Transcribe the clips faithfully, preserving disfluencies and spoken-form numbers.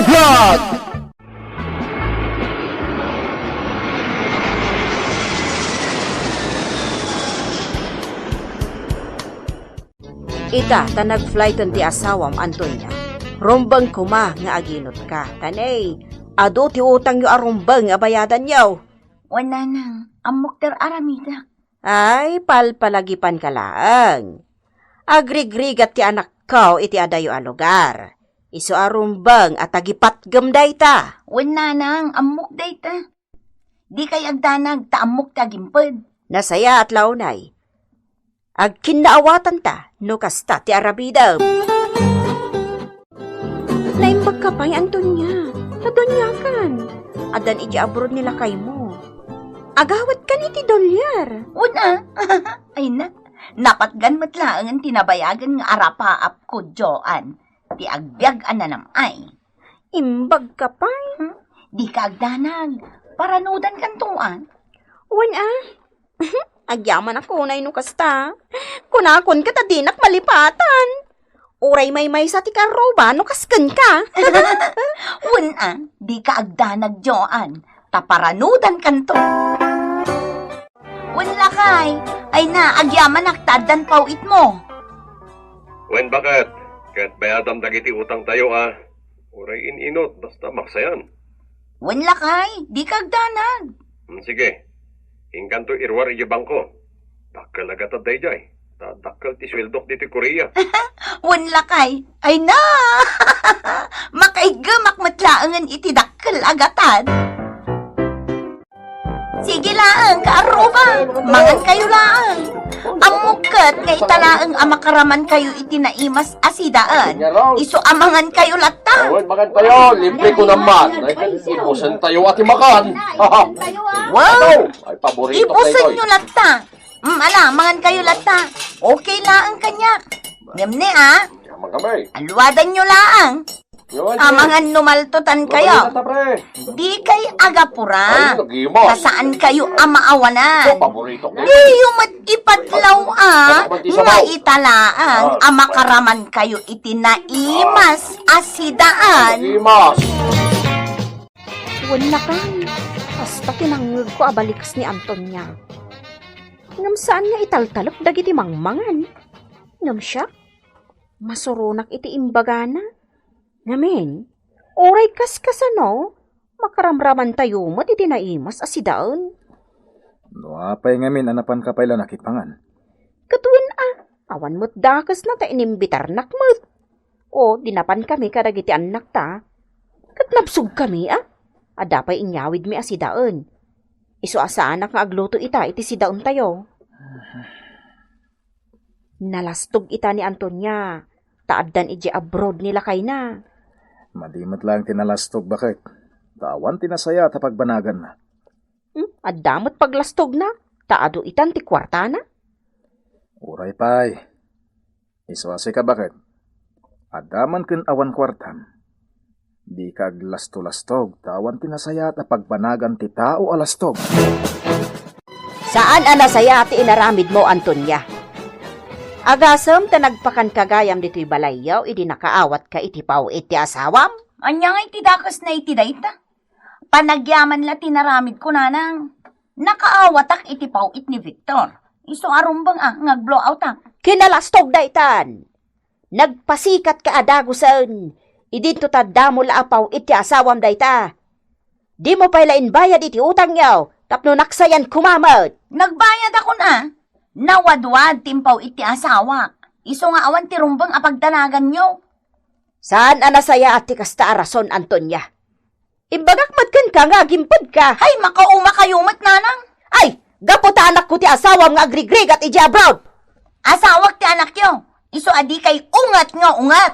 Vlog! Ita, ta nag-flighten ti asawam, Antonia. Rumbeng koma nga aginutka. Ta ne, adu ti utangyo a rumbeng a bayadanyo. Wen, nanang, ammok ti ar-aramidek. Ay, palpalagipanka laeng. Agrigrigat ti anakko iti adayo a lugar. Isu a rumbeng a tagipatgem dayta. Wen, nanang, ammok dayta. Dikay agdanag ta ammok ti agimped. Nasayaat la unay. Agkinnaawatanta no kasta ti aramidem. Naimbagka pay, Antonia. Naduniakan. Addan idiay abroad ni lakaymo. Agawatkan iti dolyar. Wen a. Ay na. Napatgan met laengen ti nabayagen nga arapaapko, Joan. Ti agbiag a nanam-ay. Imbagka pay. Hmm? Dika agdanag. Paranudankanto a. Wen a. Agyamanak unay no kasta. Kunakon ket a dinak malipatan. Uray maymaysa ti karruba no kaskenka. Wen a, dika agdanag, Joan. Ta paranudankanto. Wen lakay, ay na, agyamanak ta addan paw-itmo. Wen baket, ket bayadam dagiti utangtayo a. Uray in-inut, basta maksayan. Wen lakay, dika agdanag. Hmm, sige. Inkanto iruar idiay bangko. Dakkel a gatad daydiay. Ta dakkel ti sueldok ditoy Korea. Wen lakay, ay na! Makaiggemak met laengen iti dakkel a gatad. Sige laeng, kaarruba, mangankayo laeng. Ammok ket nga ita laeng a makaramankayo iti naimas a sidaen. Isu a mangankayo latta. Awan, mangantayo, libre ko naman. Ay, ibusen tayo ati makan. Wow! Ay, paborito ko ito. Ibusen nyo latta. Mm, ala, mangankayo latta. Okay laeng kaniak. Ngem ne, a? Yaman kami. Aluadan nyo laeng. Amangan no maltutan kayo. Dikay agapura. Ay, nagimas. Ta saan kayo a maawanan. Ito, paborito ko. Diyo met ipadlaw a nga ita laeng a makaraman kayo iti naimas a sidaan. Nagimas. Wen laeng, kasta ti nangngegko a balikas ni Antonia. Ngem saan nga italtalek dagiti mangmangan. Ngem siak, masuronak iti imbagana. Ngamin, uray kaskasano, makaramramantayo met iti naimas a sidaen. No apay ngamin a napanka pay la nakipangan? Ket wen a, awan met dakesna ta inimbitarnak met. O, di napankami kadagiti annakta. Ket nabsogkami a, adda pay inyawidmi a sidaen. Isu a saanak nga agluto ita iti sidaentayo. Nalastog ita ni Antonia, ta addan idiay abroad ni lakayna. Madi met laeng ti nalastog, baket. Ta awan ti nasayaat a pagbanaganna. Hmm, adda met paglastogna, ta adu itan ti kuartana. Uray pay. Isu a sika, baket. Adda man ken awan kuartam. Dika aglastolastog, ta awan ti nasayaat a pagbanagan ti tao a lastog. Saan a nasayaat ti inaramidmo, Antonia. Agasem ta nagpakanka gayam ditoy balayyo idi nakaawatka iti paw-it ti asawam? Ania ngay ti dakesna iti dayta? Panagyaman la ti naramidko, nanang. Nakaawatak iti paw-it ni Victor. Isu a rumbeng a nga agblowout a. Kinalastog daytan. Nagpasikatka a dagusen. Idinto ta damo la a paw-it ti asawam dayta. Dimo pay la inbayad iti utangyo tapno naksayan koma met. Nagbayadakon a. Nawadwad ti impaw-it ti asawak. Isu nga awan ti rumbeng a pagdanaganyo. Saan a nasayaat ti kasta a rason, Antonia. Imbagak met kenka nga agimpedka. Hay, makaumakayo met, nanang. Ay, gapu ta anakko ti asawam nga agrigrigat idiay abroad. Asawak ti anakyo. Isu a dikay unget nga unget.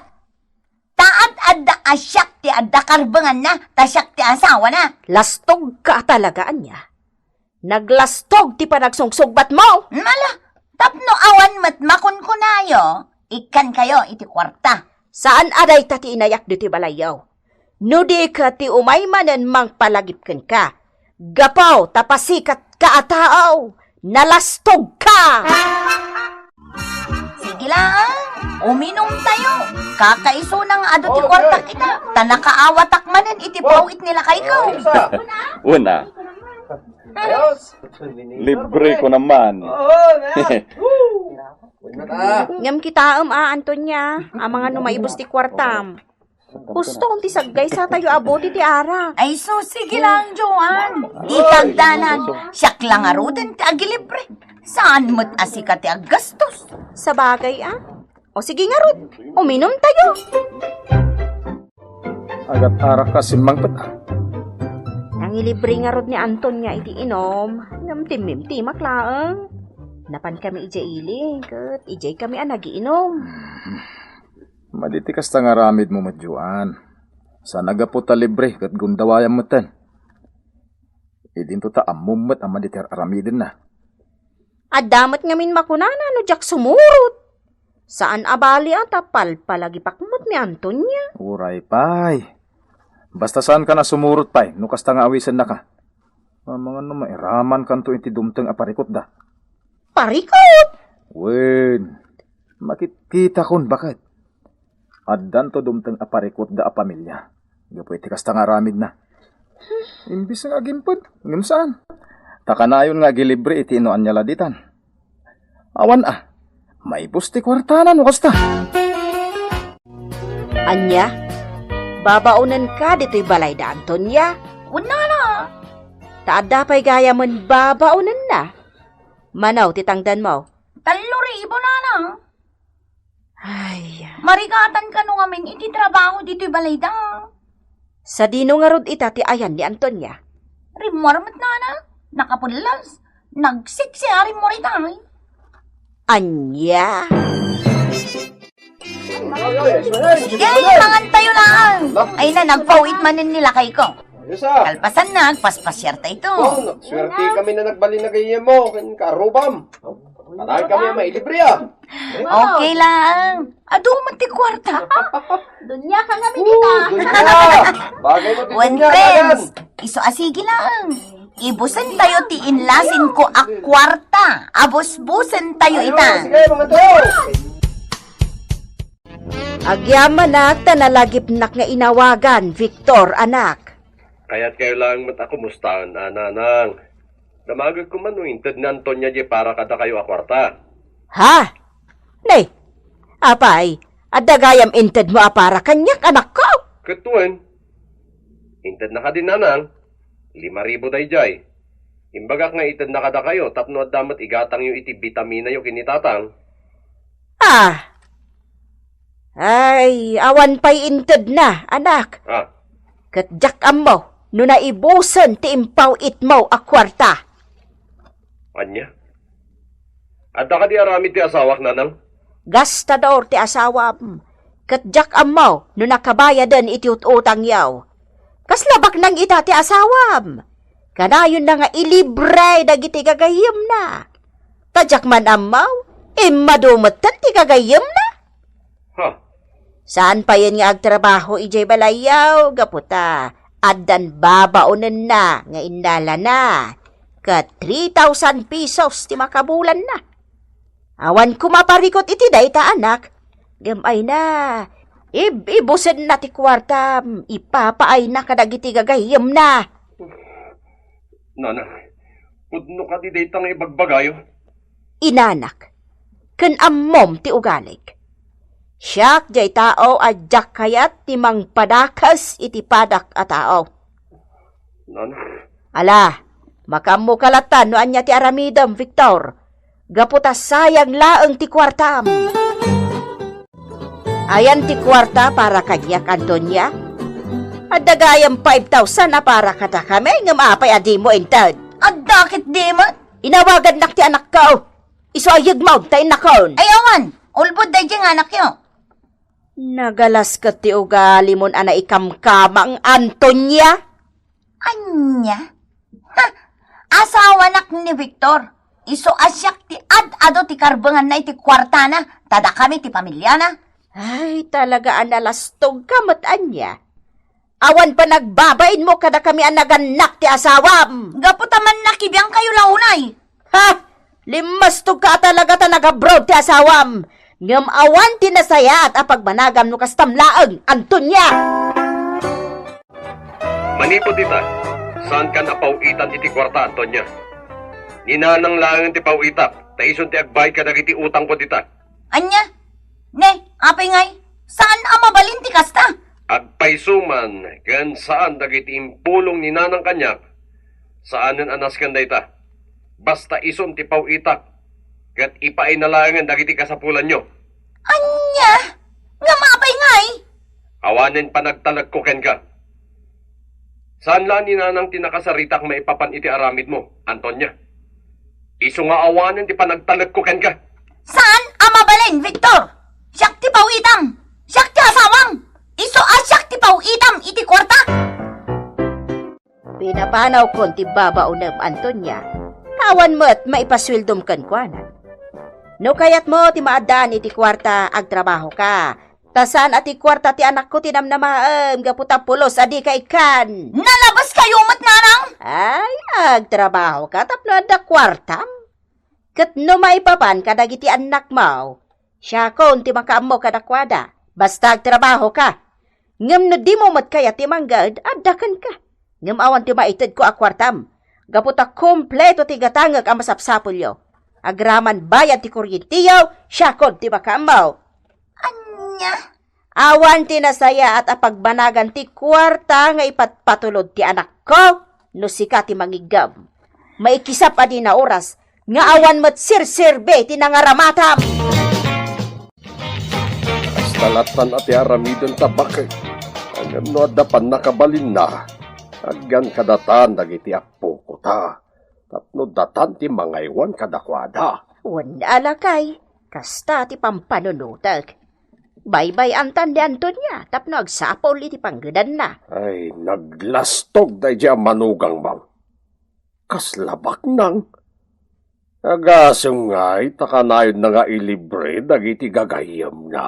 Ta ad-adda a siak ti adda karbenganna, ta siak ti asawana. Lastogka a talaga, ania? Naglastog ti panagsungsugbatmo. Mala, tapno awan met makunkunayo, ikkankayo iti kuarta. Saan a dayta ti inayak ditoy balayyo. No di ket ti umay manen mangpalagip kenka, gapu ta pasikatka a tao, nalastogka! Sige laeng, Uminumtayo. Kakaisuna nga adu ti kuartak ita, ta nakaawatak manen iti pawit ni lakayko. Una, libre ko naman. Ngem kitaem a, Antonia, amangan no maibus ti kuartam. Husto ti saggaysatayo a bote ti arak. Ay sus, sige lang, Joan. Di kagdanan, siak la ngaruden ti agilibre. Saan met a sika ti aggastos. Sabagay a. O sige ngarud, uminumtayo. Agat arak ka simmangpet a. Nangilibre ngarud ni Antonia iti inom, ngem timmimtimak laeng. Napan kami idiay ili, ket idiay kami a nagiinom. Madi ti kasta nga aramidmo met, Joan. Saan a gapu ta libre ket gundawayam metten. Idinto ta ammom met a madi ti ar-aramidenna. Adda met ngamin makunana no diak sumurot. Saan a bali a ta palpalagipak met ni Antonia. Uray pay. Basta saankan a sumurot pay no kasta nga awisennaka. Amangan no mairamankanto iti dumteng a parikutda. Parikut? Wen, makitkitakon baket. Addanto dumteng a parikutda a pamilia gapu iti kasta nga aramidna. Imbis nga agimped, ngem saan. Ta kanayon nga agilibre iti no ania la ditan. Awan a, maibus ti kuartana no kasta. Ania? Babaonenka ditoy balay da Antonia? Wen nana. Ta adda pay gayamen babaonenna. Mano ti tangdanmo? Tallo ribu nana. Ay. Marigatan kano ngamin iti trabaho ditoy balayda. Sadino ngarud ita ti ayan ni Antonia? Rimmuar met nana. Nakapullas. Nagsiksi a rimmuar ita, ay. Ania? Sige, mangantayo laeng. Ay na, nagpawit manen ni lakayko. Ayos a. Kalpasanna, agpaspasiartayto. Oh, nagsuwerte kami na nagbalin na gayyem mo, ken kaarrubam. Patayen kami a mailibre a. Okay lang. Adu met ti kuarta. Dunia ka nga minita. Dunia. Bagay mo ti dunia, friends. Isu a sige lang. Ibusentayo ti inlasinko a kuarta. Abusbusentayo ita. Sige, mga to. Agyamanak ta nalagipnak nga inawagan, Victor, anak. Kayatkayo laeng met a kumustaan, a nanang. Damagek koma no inted ni Antonia diay para kadakayo a kuarta. Ha? Ne, apay, adda gayam intedmo a para kaniak, anakko? Ket wen, intedna kadi, nanang, lima ribu daydiay. Imbagak nga itedna kadakayo tapno adda met igatangyo iti bitaminayo ken ni tatang. Ah. Ay, awan pay intedna, anak. Ah. Ket diak ammo no naibusen ti impaw-itmo a kuarta. Ania? Adda kadi aramid ti asawak, nanang? Gastador ti asawam, ket diak ammo no nakabayaden iti ut-utangyo. Kasla baknang ita ti asawam. Kanayonna nga ilibre dagiti gagayyemna. Ta diak man ammo, immadu metten ti gagayyemna. Ha? Saan payen nga agtrabaho idiay balayyo, gapu ta addan babaonenna nga innalana ket three thousand pesos ti makabulanna. Awan koma parikut iti dayta, anak. Ngem ay na, ib-ibusenna ti kuartam, ipapaayna kadagiti gagayyemna. Nanang, pudno kadi dayta nga ibagbagayo? Inanak, ken ammom ti ugalik. Siak diay tao a diak kayat ti mangpadakes iti padak a tao. Nanang. Ala, makaammoka latta no ania ti aramidem, Victor. Gapu ta sayang laeng ti kuartam. Ayan ti kuarta para kaniak, Antonia? Adda gayam five thousand a para kadakami, ngem apay a dimo inted? Adda ket di met. Inawagannak ti anakko. Isu a yegmo ta innakon. Ay, awan. Ulbod daydiay nga anakyo. Nagalas ket ti ugalimon a naikamkamang, Antonia. Ania? Ha! Asawanak ni Victor. Isu a siak ti ad-adu ti karbenganna iti kuartana, ta dakami ti pamiliana. Ay, talaga a nalastogka met ania. Awan panagbabainmo kadakami a nagannak ti asawam. Gapu ta mannakibiangkayo la unay. Ha! Limmastogka a talaga ta nag-abroad ti asawam. Ngem awan ti nasayaat a pagbanagam no kastam laeng, Antonia! Manipud ita, saankan a paw-itan iti kuarta, Antonia. Ni nanang laeng ti paw-itak, ta isun ti agbayad kadagiti utangko dita. Ania? Ne, apay ngay, saan a mabalin ti kasta? Agpayso man ken saan dagiti impulong ni nanang kaniak, saanen a nasken dayta. Basta isun ti paw-itak, ket ipaayna laengen dagiti kasapulanyo. Ania? Ngem apay ngay? Awanen panagtalekko kenka. Saan la ni nanang ti nakasaritak maipapan iti aramidmo, Antonia. Isu nga awanen ti panagtalekko kenka. Saan a mabalin, Victor? Siak ti paw-itam. Siak ti asawam. Isu a siak ti paw-itam iti kuarta. Pinapanawkon ti babaonem, Antonia. Awan met maipasueldom kenkuana. No kayatmo ti maaddaan iti kuarta, agtrabahoka. Ta saan a ti kuarta ti anakko ti namnamaem gapu ta pulos a dika ikkan. Nalabaskayo met, nanang! Ay, agtrabahoka tapno adda kuartam. Ket no maipapan kadagiti annakmo, siakon ti makaammo kadakuada. Basta agtrabahoka. Ngem no dimo met kayat ti mangged, adda kenka. Ngem awan ti maitedko a kuartam. Gapu ta kompleto ti gatangek a masapsapulyo. Agraman bayad ti kuryentiyo, siakon ti makaammo. Ania? Awan ti nasayaat a pagbanagan ti kuarta nga ipatpatulod ti anakko no sika ti mangiggem. Maikisap a dina oras nga awan met serserbi ti nangaramatam. Kasta lattan a ti aramiden ta baket. Ngem no adda pannakabalinna, agyan kadatan dagiti appoko ta. Tapno datan ti mangaywan kadakuada. Wen a lakay, kasta ti pampanunotek. Baybay-antan ni Antonia tapno agsapul iti panggedanna. Ay, naglastog daydi a manugangmo. Kasla baknang. Agasem ngay ta kanayonna nga ilibre dagiti gagayyemna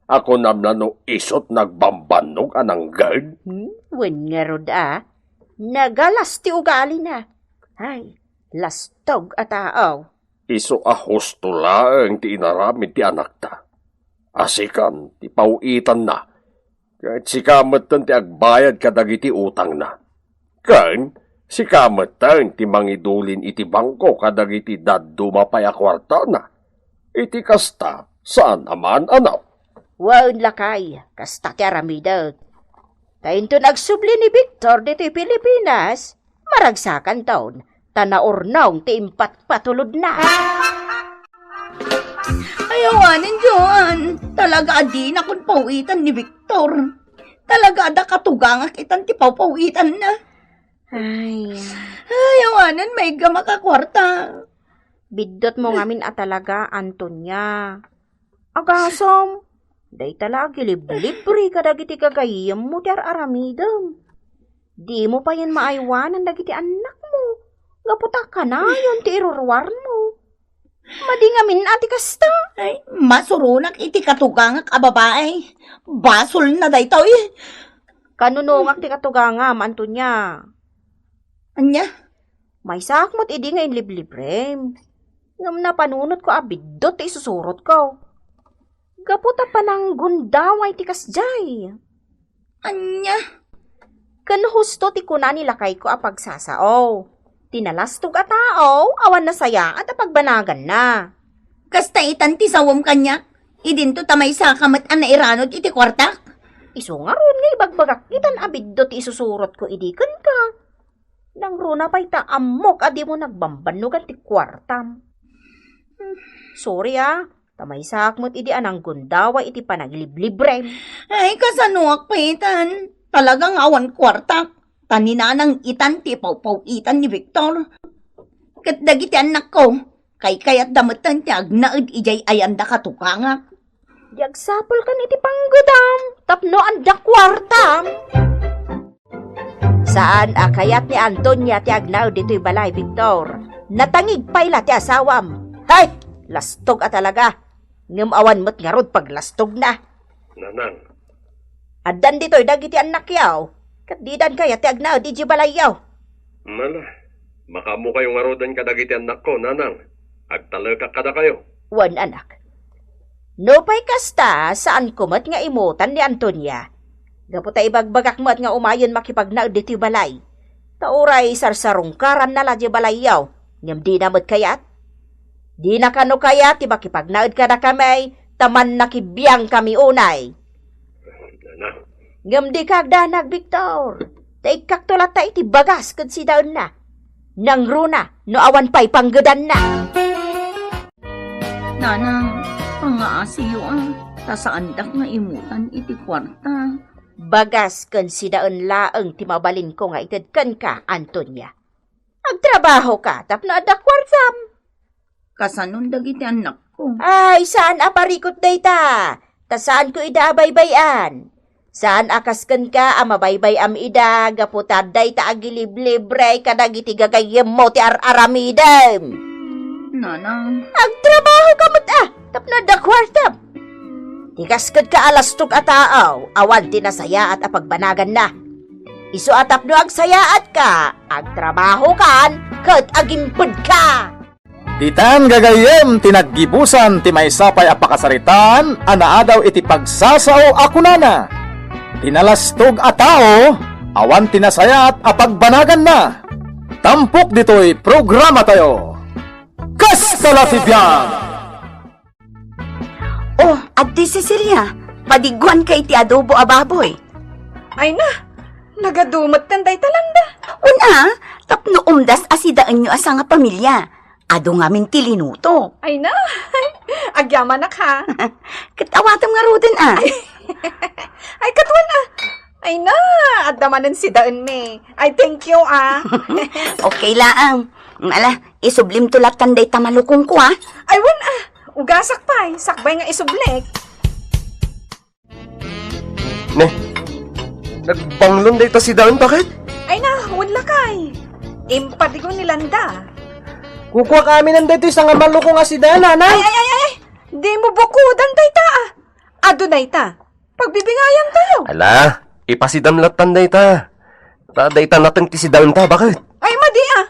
a kunam la no isut nagbambannog a nangged? Hmm, wen ngarud a, nagalas ti ugalina. Ay, lastog a tao. Isu a husto laeng ti inaramid ti anakta. A sikan ti paw-itanna, ket sika metten ti agbayad kadagiti utangna. Ken sika metten ti mangidulin iti bangko kadagiti dadduma pay a kuartana. Iti kasta, saan a maan-anaw. Wen lakay, kasta ti aramidek. Ta inton agsubli ni Victor ditoy Pilipinas, maragsakanton, ta naurnong ti impatpatulodna. Ay, awanen, Joan. Talaga a dinakon pawitan ni Victor. Talaga adda katugangak itan ti pawpawitanna. Ay. Ay, awanen, maiggamak a kuarta. Biddutmo ngamin a talaga, Antonia. Agasem, dayta la agiliblibre kadagiti gagayyemmo ti ar-aramidem. Dimo payen maaywanan dagiti annakmo, gapu ta kanayon ti iruruarmo. Madi ngamin a ti kasta. Ay, masuronak iti katugangak a babai. Basolna daytoy. Kanunongak ti katugangam, Antonia. Ania? Maysaak met idi nga inliblibrem. Ngem napanunotko a biddut ti isusurotko. Gapu ta pananggundaway ti kasdiay. Ania? Ken husto ti kuna ni lakayko a pagsasao. Ti nalastog a tao, awan nasayaat a pagbanaganna. Kasta itan ti sawem kaniak, idinto ta maysaka met a nairanod iti kuartak? Isu ngarud nga ibagbagak itan a biddut ti isusurotko idi kenka. Nangruna pay ta ammok a dimo nagbambannogan ti kuartam. Hmm, sorry a, ta maysaak met idi a nanggundaway iti panagiliblibrem. Ay, kasanoak pay itan? Talaga nga awan kuartak. Ta ni nanang itan ti ipawpaw-itan ni Victor. Ket dagiti annakko, kaykayatda metten ti agnaed idiay ayanda katugangak. Di agsapulkan iti panggedam tapno adda kuartam. Saan a kayat ni Antonia ti agnaed ditoy balay, Victor. Natangig pay la ti asawam. Hay! Lastog a talaga. Ngem awan met ngarud paglastogna. Nanang. Addan ditoy dagiti annakyo. Ket didan kayat ti agnaed idiay balayyo. Mala, makaammokayo ngaruden kadagiti annakko, nanang. Agtalekak kadakayo. Wen, anak. Nupay kasta, saanko met nga imutan ni Antonia. Gapu ta ibagbagak met nga umayen makipagnaed ditoy balay. Ta uray sarsarungkaranna la diay balayyo, ngem dina met kayat. Dina kano kayat ti makipagnaed kadakami, ta mannakibiangkami unay. Ngem dika agdanag, Victor. Ta ikkakto latta iti bagas ken sidaenna. Nangruna no awan pay panggedanna. Nanang, pangngaasiyo a, ta saandak nga imutan iti kuarta. Bagas ken sidaen laeng ti mabalinko nga ited kenka, Antonia. Agtrabahoka tapno adda kuartam. Kasanon dagiti annakko? Ay, saan a parikut dayta. Ta saanko ida a baybay-an. Saan a kas kenka a mabaybay-am ida gapu ta dayta agiliblibre kadagiti gagayyemmo ti ar-aramidem. Nanang. Agtrabahoka met a, tapno adda kuartam. Ti kas kenka a lastog a tao, awan ti nasayaat a pagbanaganna. Isu a tapno agsayaatka, agtrabahokan ket agimpedka. Ditan gagayyem ti naggibusan ti maysa pay a pakasaritaan a naadaw iti pagsasao a kunana, "Ti nalastog a tao, awan ti nasayaat a pagbanaganna." Tampok ditoy programatayo. Kasta la ti biag! Oh, Adda Cecilia, padiguanka iti adobo a baboy. Ay na, nagadumet kan dayta landa. Una, tapno umdas a sidaenyo a sangapamilya. Adu ngamin ti linuto. Ay na, agyamanak ha. Ket awatem ngaruden a. Ay, katwan a. Ay na, adda manen sidaenmi. Ay, thank you a. Okay laeng. Ala, isublimto lattan dayta malukongko a. Ay, wen a. Ugasak pay, sakbay nga isublik. Ne, nagbanglon dayta sidaen, baket? Ay na, wen lakay. Impadigo ni Landa. Kukuak amin daytoy sanga malukong a sidaen, nanay. Ay, ay, ay, ay, ay. Dimo bukodan dayta a. Adu dayta. Pagbibingayan tayo. Ala, ipasidam lattan dayta. Ta dayta nateng ti sidaenta, baket? Ay, madi a.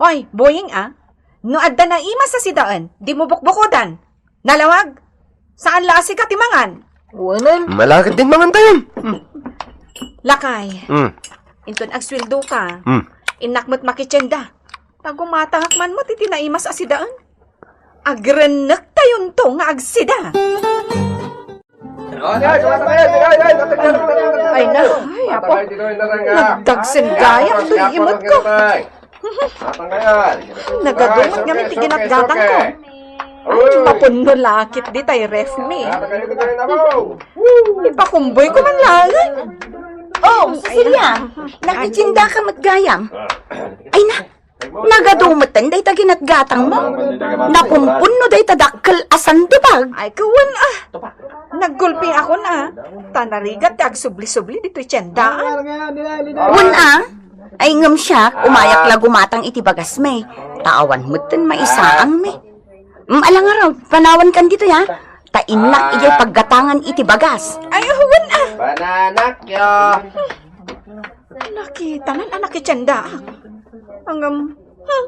Oy, Boying a, no adda naimas a sidaen, dimo bukbukodan. Nalawag, saan la a sika ti mangan. Wen a. Malakad din mangan tayo. Hmm. Lakay, Hmm. Inton agsueldoka, Hmm. Innak met makitienda. Ta gumatangak man met iti naimas a sidaen. Agrennek tayonto nga agsida. Ay na, ay, apo. Nagdagsen gayam, duyimot ko. Nagadumet ngamin ti ginatgatangko. Ay, mapunno lakit ditay refmi. Ipakumboyko man laeng. Oh, Cecilia, nagtiendaka met gayam. Ay na, nagadumetten dayta ginatgatangmo. Napumpon no dayta dakkel a sandubag. Ay, kawan a. Naggulpiakon a. Ta narigat ti agsubli-subli ditoy tiendaan. Wen a. Ay, ngem siak, umayak la gumatang iti bagasmi. Ta awan metten maisaangmi. Mm, ala ngarud, panawankan ditoy a. Ta innak idiay paggatangan iti bagas. Ay, wen a. Banana cue. Nakitanan a nakitiendaak. Ngem, hmm,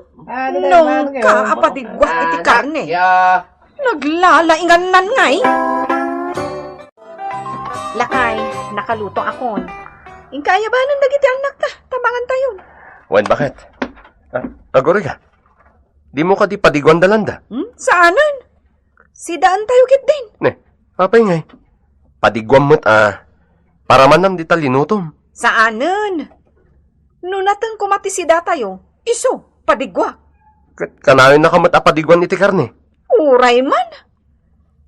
nungka a padigguak iti karne. Naglalaingannan ngay. Lakay, nakaluto akon. Inka ayabanan dagiti annakta, ta mangan tayon. Wen, baket? Ah, aguray ka. Dimo kadi padiguan da landa? Hmm? Saanen? Sidaen tayo ketdin. Ne, apay ngay? Padiguam met a. Paramannam dita linutom. Saanen? No nateng koma ti sida tayo, isu, padigua. Ket kanayon naka met a padiguan iti karne? Uray man.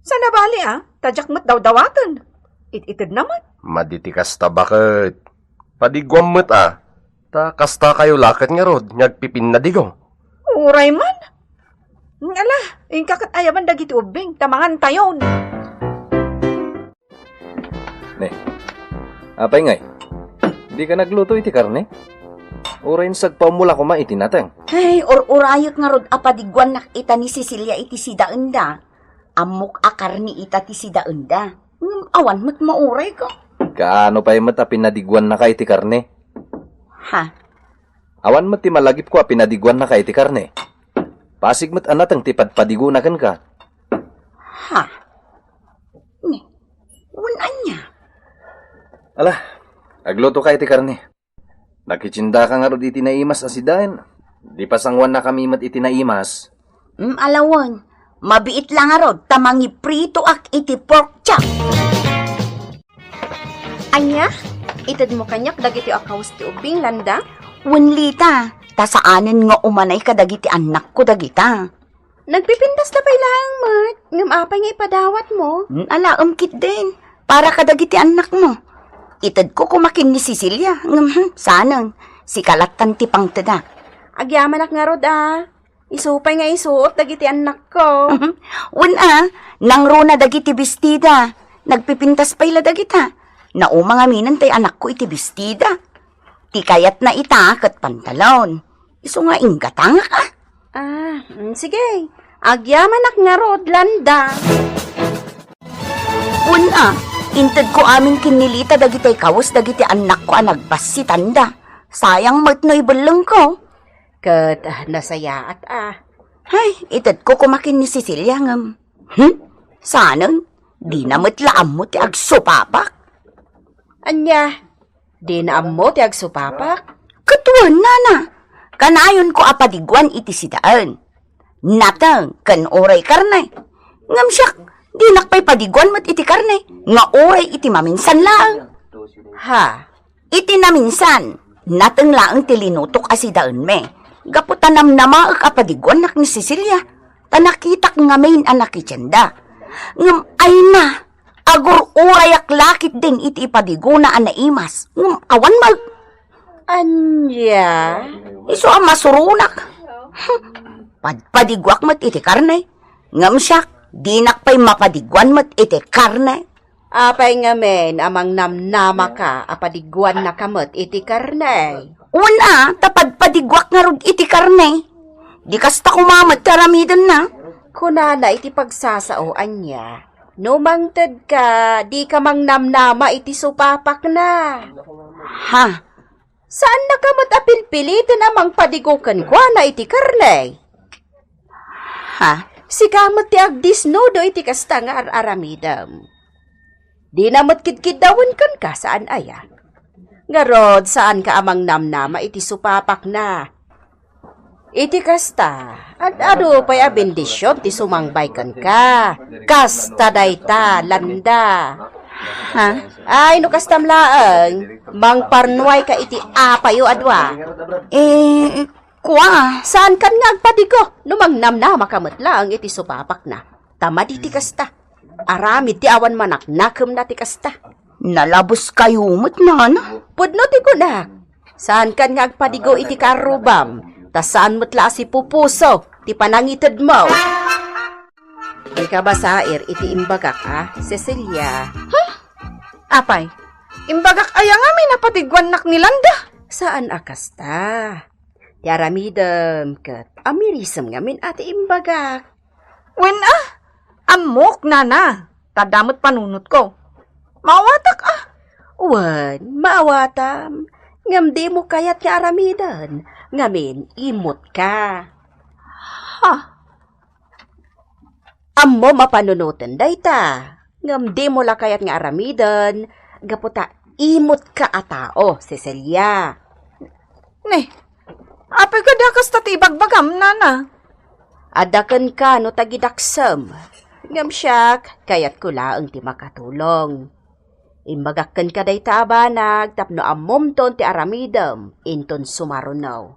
Sana bali a, ta diak met dawdawaten. It-itedna met. Madi ti kasta, baket. Padiguam met a. Ta kasta kayo laket ngarud nga agpipinnadigo. Uray man. Ala, inka ket ayaban dagiti ubbing, ta mangan tayon. Ne, apay ngay? Dika nagluto iti karne? Uray sagpaammo la koma iti nateng. Ay, ur-urayek ngarud a padiguannak ita ni Cecilia iti sidaenda. Ammok a karne ita ti sidaenda. Ngem awan met maurayko. Kaano pay met a pinadiguannaka iti karne? Ha? Awan met ti malagipko a pinadiguannaka iti karne. Pasig met a nateng ti padpadigona kenka. Ha? Ne, wen ania? Ala, aglutoka iti karne. Nakitiendaka ngarud iti naimas a sidaen. Di pasanguannakami met iti naimas. Mm, ala wen. Mabiit la ngarud ta mangipritoak iti pork chop. Ania? Itedmo kaniak dagiti a kawes ti ubbing, Landa? Wen, Lita, ta saanen nga umanay kadagiti annakko dagita. Nagpipintas ta pay laeng met, ngem apay nga ipadawatmo? Hmm, ala, um, ketdin. Para kadagiti annakmo. Itedko koma ken ni Cecilia, ngem, hmm, saanen. Sika lattan ti pangtedak. Agyamanak ngarud, a. Isu pay nga isuot dagiti annakko. Wen a, nangruna dagiti bestida. Nagpipintas pay la dagita. Nauma ngaminen tay anakko iti bestida. Ti kayatna ita ket pantalon. Isu nga inggatangak, a. Ah, mm, sige. Agyamanak ngarud, Landa. Wen a, intedko amin ken ni Lita dagitay kawes dagiti annakko a nagbassitanda. Sayang met no ibellengko. Ket, ah, nasayaat, a. Hay, itedko koma ken ni Cecilia ngem. Hmm? Saanen? Dina met la ammo ti agsupapak. Ania? Dina ammo ti agsupapak? Ket wen, nana. Kanayonko a padiguan iti sidaen. Nateng ken uray karne. Ngem siak, dinak pay padiguan met iti karne, nga uray iti maminsan laeng. Ha? Iti naminsan, nateng laeng ti linutok a sidaenmi. Gapu ta namnamaek a padiguannak ni Cecilia, ta nakitak ngamin a nakitienda. Ngem ayna, agur-urayak la ketdin iti ipadigona a naimas. Ngem awan met. Ania? Isu a masuronak. Padpadiguak met iti karne. Ngem siak, dinak pay mapadiguan met iti karne. Apay ngamin a mangnamnamaka a padiguannaka met iti karne? Wen a, ta padpadiguak ngarud iti karne. Di kasta koma met ti aramidenna. Kunana iti pagsasao, ania, no mangtedka, dika mangnamnama iti supapakna. Ha? Saannaka met a pilpiliten a mangpadigo kenkuana iti karne. Ha? Sika met ti agdisnudo iti kasta nga ar-aramidem. Dina met kidkiddawen kenka, saan aya? Ngarud, saanka a mangnamnama iti supapakna. Iti kasta, ad-adu pay a bendision ti sumangbay kenka. Kasta dayta, Landa. Ha? Ay, no kastam laeng, mangparnuayka iti apayo a dua. Eh, kua? Saankan nga agpadigo no mangnamnamaka met laeng iti supapakna. Ta madi ti kasta. Aramid ti awan manaknakemna ti kasta. Nalabeskayo met, nana. Pudno ti kunak. Saankan nga agpadigo iti karrubam, ta saan met la a sipupuso ti panangitedmo. Dika basair iti imbagak a, Cecilia. Huh? Apay, imbagak aya ngamin a padiguannak ni Landa? Saan a kasta. Ti aramidem ket amirisem ngamin a ti imbagak. Wen a, ammok, nana, ta adda met panunotko. Maawatak a. Wen, maawatam, ngem dimo kayat nga aramiden, ngamin imutka. Ha? Ammom a panunoten dayta, ngem dimo la kayat nga aramiden, gapu ta imutka a tao, Cecilia. Ne, apay kadi a kasta ti ibagbagam, nana? Adda kenka no tagidaksem. Ngem siak, kayatko laeng ti makatulong. Imbagak kenka dayta a banag tapno ammomton ti aramidem inton sumaruno.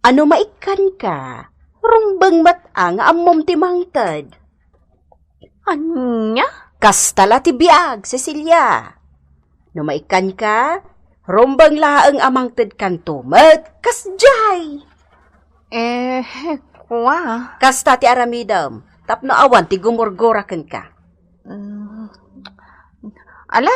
A no maikkanka, rumbeng met a nga ammom ti mangted. Ania? Kasta la ti biag, Cecilia. No maikkanka, rumbeng laeng a mangtedkanto met kasdiay. Eh, kua. Kasta ti aramidem, tapno awan ti gumurgura kenka. Mm. Ala,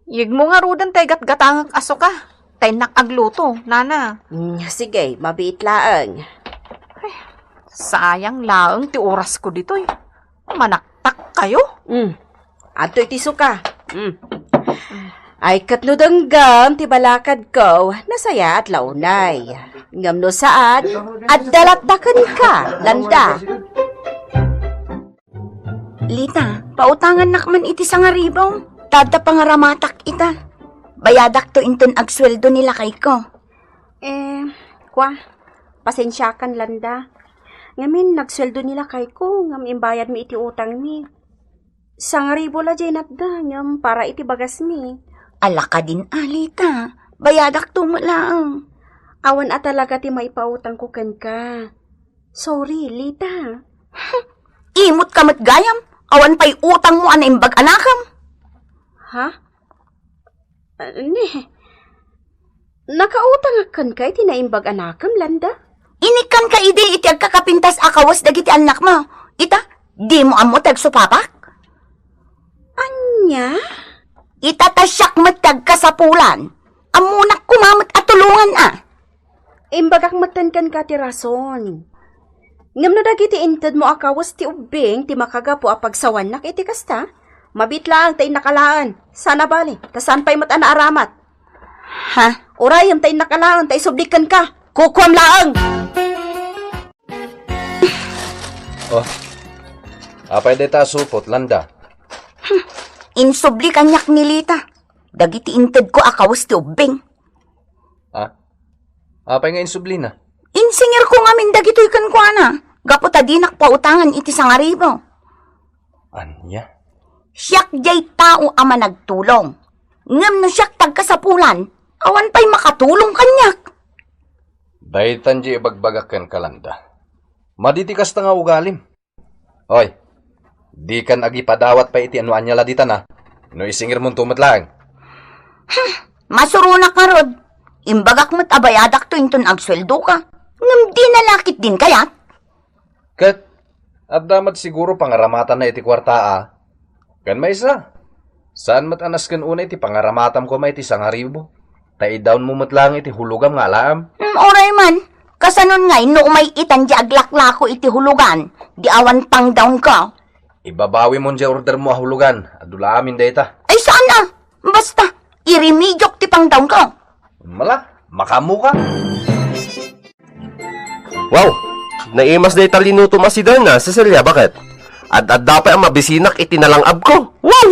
yegmo ngaruden tay gatgatangek a suka. Ta innak agluto, nana. Mm, sige, mabiit laeng. Ay, sayang laeng ti orasko ditoy. Manaktak kayo? Mm. Adtoy ti suka. Mm. Ay, ket no denggem ti balakadko, nasayaat la unay. Ngem no saan, adda latta kenka, Landa. Lita, pautangannak man iti sangaribu. Ta adda pangaramatak ita. Bayadakto inton agsueldo ni lakayko. Eh, kwa, pasensiakan, Landa. Ngamin, nagsueldo ni lakayko, ngem imbayadmi iti utangmi. Sangaribu la diay natda, ngem para iti bagasmi. Ala kadin a, Lita. Bayadakto met laeng. Awan a talaga ti maipautangko kenka. Sorry, Lita. Imot ka met gayam. Awan pay utangmo a naimbag a nakem. Ha? Ah, ni, nakautangak kenka iti naimbag a nakem, Landa? Inikkanka idi iti agkakapintas a kawes dagiti annakmo. Ita, dimo ammo ti agsupapak? Ania? Ita ta siak met ti agkasapulan. Ammonak koma met a tulongan a. Imbagak metten kenka ti rason. Ngem no dagiti intedmo a kawes ti ubbing ti makagapu a pagsawannak iti kasta, mabiit laeng ta innak alaen. Saan a bali, ta saan pay met a naaramat. Ha? Urayem ta innak alaen ta isublik kenka. Kukuam laeng! Oh. Apay dayta a supot, Landa? Insubli kaniak ni Lita. Dagiti intedko a kawes ti ubbing. Ah? Apay nga insublina? Insingirko ngamin dagitoy kenkuana, gapu ta dinak pautangan iti sangaribu. Ania? Siak diay tao a managtulong. Ngem no siak ti agkasapulan, awan pay makatulong kaniak. Daytan diay ibagbagak kenka, Landa. Madi ti kasta nga ugalim. Oy, dikan agipadawat pay iti anu ania la ditan a, no isingirmonto met laeng. Hmm, masuronak ngarud. Imbagak met a bayadakto inton agsueldoka. Ngem dina la ketdin kayat. Ket, adda met siguro pangaramatanna iti kuarta a. Ken maysa, saan met a nasken unay ti pangaramatam koma iti sangaribu, ta idaonmo met laeng iti hulogam nga alaem. Hmm, uray man, kasanon ngay no umay-itan diay aglaklako iti hulogan, di awan pangdaonko? Ibabawimon diay ordermo a hulogan, adu la amin dayta. Ay, saan a? Basta, irimidiok ti pangdaonko. Mala, makaammoka. Wow! Naimas dayta linutom a sidaen a, Cecilia, baket? Ad-adda pay a mabisinak iti nalangabko. Wow!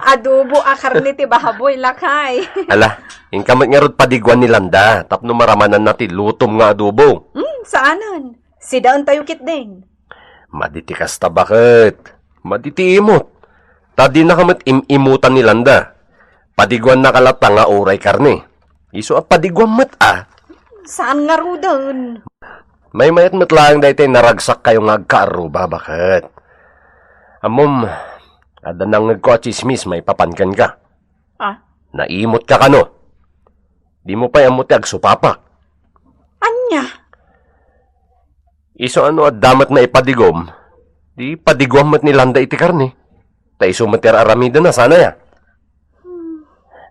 Adobo a karne ti baboy, lakay. Ala, inka met ngarud padiguan ni Landa tapno maramananna ti lutom nga adobo. Hmm, saanen. Sidaentayo ketdin. Madi ti kasta, baket? Madi ti imot. Ta dinaka met im-imutan ni Landa. Padiguannaka latta nga uray karne. Isu a padiguam met a. Saan ngaruden? Maymayat met laeng daytoy naragsakkayo nga agkaarruba, baket? Ammom, adda nangngegko a tsismis maipapan kenka. Ah? Naimotka kano? Dimo pay ammo ti agsupapak. Ania? Isu a no adda met maipadigom, di padiguam met ni Landa iti karne. Ta isu met ti ar-aramidenna, saan aya?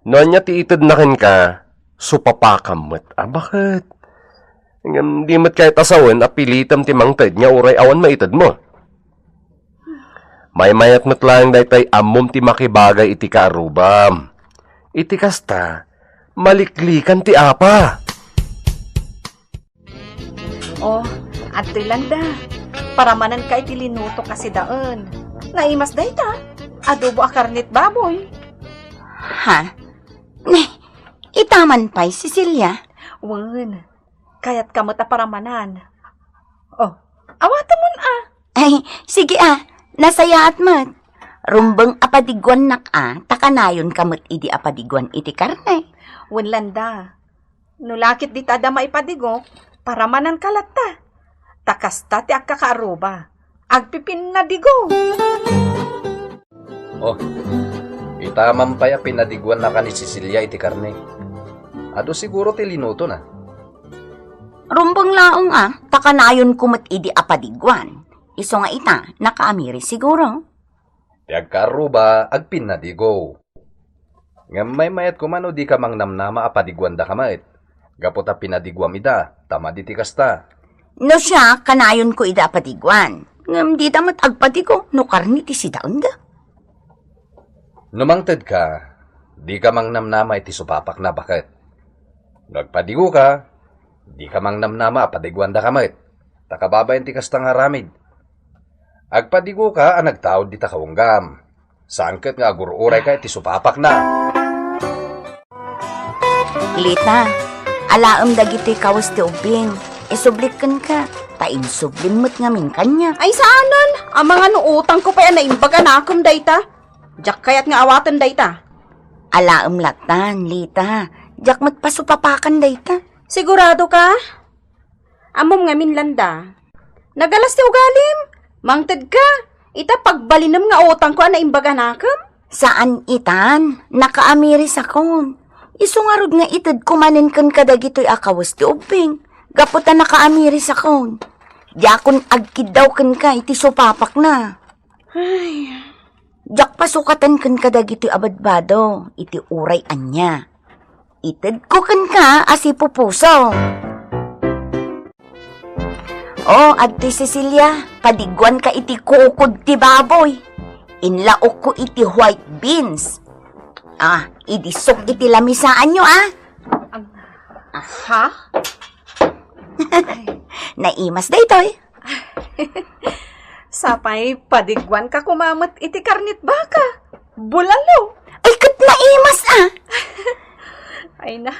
No ania ti itedna kenka, supapakam met a, baket? Ngem di met kayat a sawen a pilitem ti mangted nga uray awan maitedmo. Maymayat met laeng daytoy ammom ti makibagay iti kaarrubam. Iti kasta, maliklikan ti apa. Oh, adtoy Landa. Paramananka iti linutok a sidaen. Naimas dayta. Adobo a karnet baboy. Ha? Ne, itaman pay, Cecilia? Wen, kayatka met a paramanan. Oh, awatemon a. Ay, sige a. Nasayaat met. Rumbeng a padiguannak a, ta kanayonka met idi a padiguan iti karne. Wen, Landa. No lakit dita adda maipadigok, paramananka latta. Ta kasta ti agkakaarruba. Agpipinnadigo. Oh, itaman pay a pinadiguannaka ni Cecilia iti karne. Adu siguro ti linutona. Rumbeng laeng a, ta kanayonko met idi a padiguan. Isu nga ita, nakaamiri siguro. Ti agkaarruba, agpinnadigo. Ngem maymayat koma no dika mangnamnama a padiguandaka met, gapu ta pinadiguam ida, ta madi ti kasta. No siak, kanayonko ida a padiguan. Ngem dida met agpadigo no karne ti sidaenda. No mangtedka, dika mangnamnama iti supapakna, baket? No agpadigoka, dika mangnamnama a padiguandaka met, ta kababain ti kasta nga aramid. Agpadigoka a nagtaud dita kaunggam. Saan ket nga agur-urayka iti supapakna. Lita, alaem dagitoy kawes ti ubbing. Isublik kenka, ta insublim met ngamin kaniak. Ay, saanen! Amangan no utangko pay a naimbag a nakem dayta. Diak kayat nga awaten dayta. Alaem latan, Lita. Diak met pasupapakan dayta. Sigurado ka? Ammom ngamin, Landa. Nagalas ti ugalim. Mangted ka. Ita pagbalinem nga utangko a naimbag a nakem? Saan itan. Nakaamiris akon. Isu ngarud nga itedko manen kenka dagitoy a kawes ti ubbing. Gapu ta nakaamiris akon. Diakon agkiddaw kenka iti supapakna. Ay. Diak pasukaten kenka dagitoy a badbado iti uray ania. Itedko kenka a sipupuso. O, adtoy Cecilia, padiguanka iti kukod ti baboy. Inlaokko iti white beans. Ah, idisok iti lamisaanyo, ah. Aha? Naimas daytoy. Sapay padiguanka koma met iti karnit baka. Bulalo. Ay, ket naimas, ah. Ay na.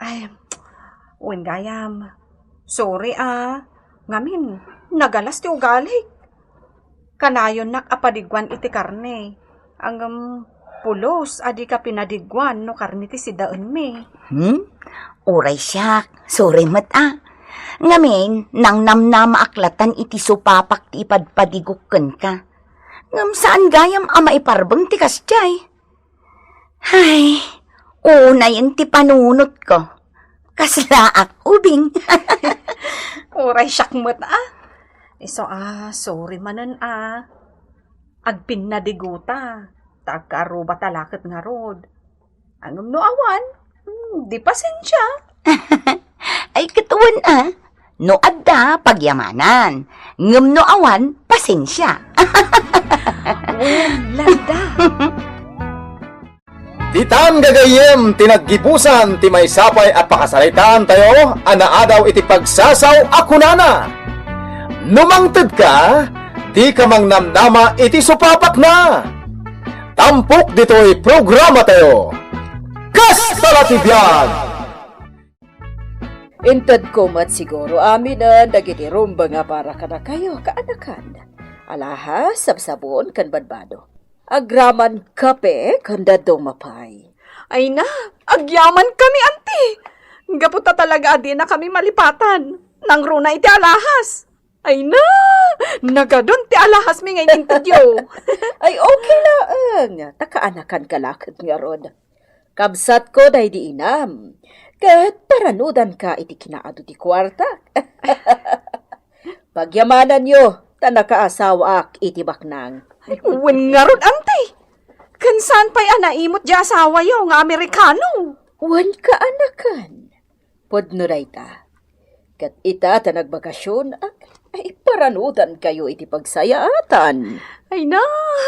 Ay, wen gayam. Sorry, ah. Ngamin, nagalas ti ugalik. Kanayonnak a padiguan iti karne. Ngem pulos a dika pinadiguan no karne ti sidaenmi. Hmm? Uray siak, sorry met a. Ngamin, nangnamnamaak latan iti supapak ti ipadpadigok kenka. Ngem saan gayam a maiparbeng ti kasdiay. Ay, unayen ti panunotko. Kaslaak ubing. Uray siak met a. Isu a, sorry manen a. Agpinnadigota, ta agkaarruba ta laket ngarud. Ngem no awan, hmm, di pasensia. Ay, ket wen a. No adda, pagyamanan. Ngem no awan, pasensia. Wen, Landa. Ditan gagayyem ti naggibusan ti maysa pay a pakasaritaantayo a naadaw iti pagsasaw a kunana, "No mangtedka, dika mangnamnama iti supapakna." Tampok ditoy programatayo. Kasta la ti biag! Intedko met siguro aminen dagiti rumbeng a para kadakayo, kaanakan. Alahas, sabsabon, ken badbado. Agraman kape ken dadduma pay. Ay na, agyaman kami, anti. Gapu ta talaga a dina kami malipatan. Nangruna iti alahas. Ay na, nagadun ti alahasmi nga inintedyo. Ay, okay laeng. Ta kaanakan ka la ket ngarud. Kabsatko daydi inam, ket paranudanka iti kinaadu ti kuartak. Pagyamananyo, ta nakaasawaak iti baknang. Ay, wen ngarud, anti. Ken saan pay a naimut diay asawayo nga Amerikano? Wen kaanakan. Pudno dayta. Ket ita ta nagbakasionak, ay paranudankayo iti pagsayaatan. Ay na,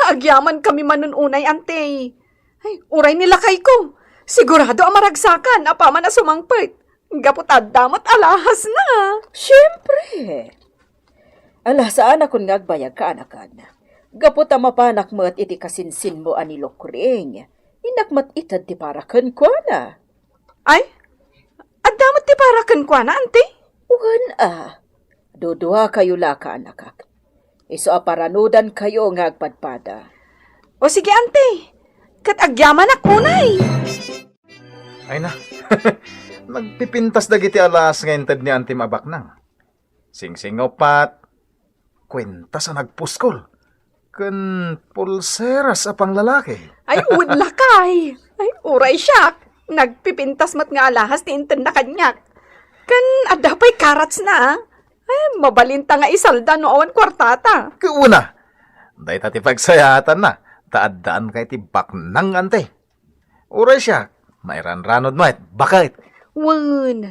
agyaman kami manen unay, anti. Ay, uray ni lakayko. Sigurado a maragsakan apaman a sumangpet. Gapu ta adda met alahasna. Siempre. Ala, saanakon nga agbayag kaanakan. Gapu ta mapanak met iti kasinsinmo a ni Lukring. Innak met ited ti para kenkuana. Ay, adda met ti para kenkuana, anti? Wen a. Duduakayo la, kaanakak. Isu a paranudankayo nga agpadpada. O sige, anti. Ket agyamanak unay. Ay na. Nagpipintas dagiti alas nga inted ni antim a baknang. Singsinguppat, kuentas a nagpuskol, ken pulseras a panglalaki. Ay, wen lakay. Ay, uray siak. Nagpipintas met nga alahas ti intenna kaniak. Ken adda pay karatsna, a. Ay, mabalinta nga isalda no awan kuartata. Ket wen a, dayta ti pagsayaatanna, ta addaanka iti baknang, anti. Uray siak, mairanranod met, baket. Wen,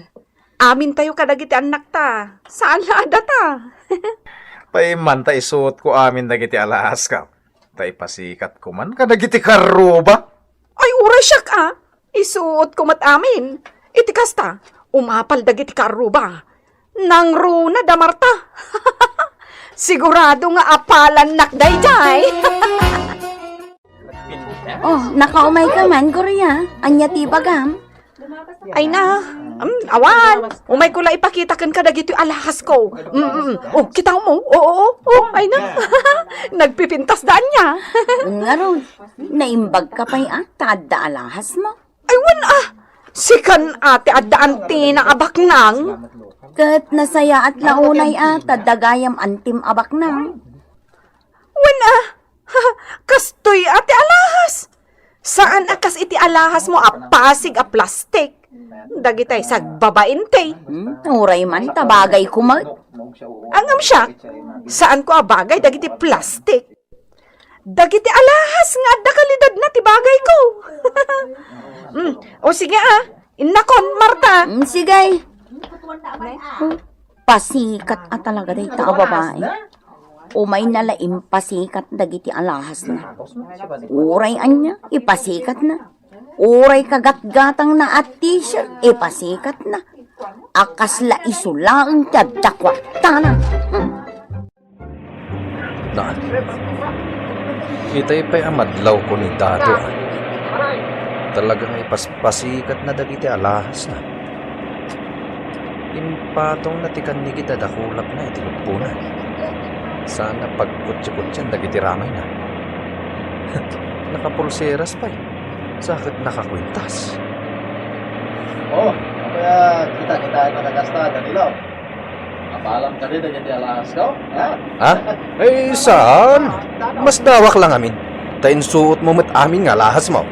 amintayo kadagiti annakta, saan la a data. Paimanta isuotko amin dagiti alahaska, ta ipasikat koman kadagiti karruba. Ay, uray siak a, isuotko met amin. Iti kasta, umapal dagiti karruba. Nangruna da Marta. Sigurado nga apalannak daydiay. Oh, nakaumayka man, Gloria. Ania ti ibagam? Ay na, mm, awan. Umayko la ipakita kenka dagitoy alahas ko. Mm, mm. Oh, kitaem? Oo, oo, oo. Ay na. Nagpipintas da ania. Ngarud, naimbagka pay a ta adda alahasmo? Ay, wen a. Sikan a ti adda antina a baknang. Ket nasayaat la unay a ta adda gayam antim a baknang. Wen a. Kastoy a ti alahas. Saan a kas iti alahasmo a pasig a plastik. Dagitay sagbabain ti. Hmm, uray man ta bagay kumet. Ngem siak, saanko a bagay dagiti plastik. Dagiti alahas nga adda kalidadna ti bagayko. Mm. O sige a, innakon, Marta. Mm, sige. Pasikat a talaga dayta a babai. Umayna la impasikat dagiti alahasna. Uray ania, ipasikatna. Uray kagatgatangna a t-shirt, ipasikatna. A kasla isu laeng ti adda kuartana. Hmm. Naan. Itay pay a madlawko ni Dado, a. Talaga nga ipaspasikatna dagiti alahasna. Impatongna ti kannigit a dakulapna iti lubbonan. Saan a pagkutsikutsian dagiti ramayna. Nakapulseras pay. Sa ket nakakuintas. Oh, apay a kita-kitaennak a kasta, Danilo? Apalam kadi dagiti alahasko, ha? Ha? Ay, saan? Masdawak la ngamin. Ta insuotmo met amin nga alahasmo.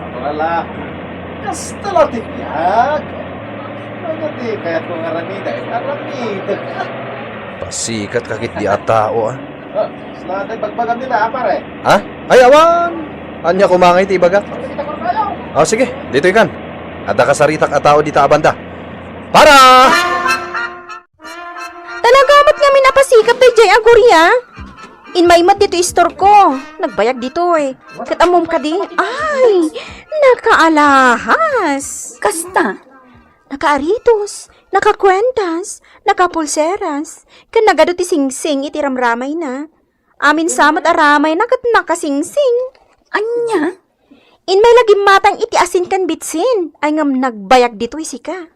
Apo la. Kasta la ti biag. Ano ti kayatko nga aramidek? Aramidek. Pasikatka ketdi a tao, a. Oh, saan ti bagbagam dita, a, pare? Ha? Ay, awan. Ania koma ngay ti ibagak? Kita ko kayo. Oh, sige, ditoy kan. Adda kasaritak a tao dita a banda. Para! Talaga met ngamin a pasikat daydiay a Gloria. Immay met ditoy istorko. Nagbayag ditoy. Ket ammom kadi? Ay, nakaalahas. Kasta? Nakaaritos, nakakuentas, nakapulseras, ken nagadu ti singsing iti ramramayna. Amin sa met a ramayna ket nakasingsing. Ania? Immay la gimmatang iti asin ken bitsin, ay ngem nagbayag ditoy sika.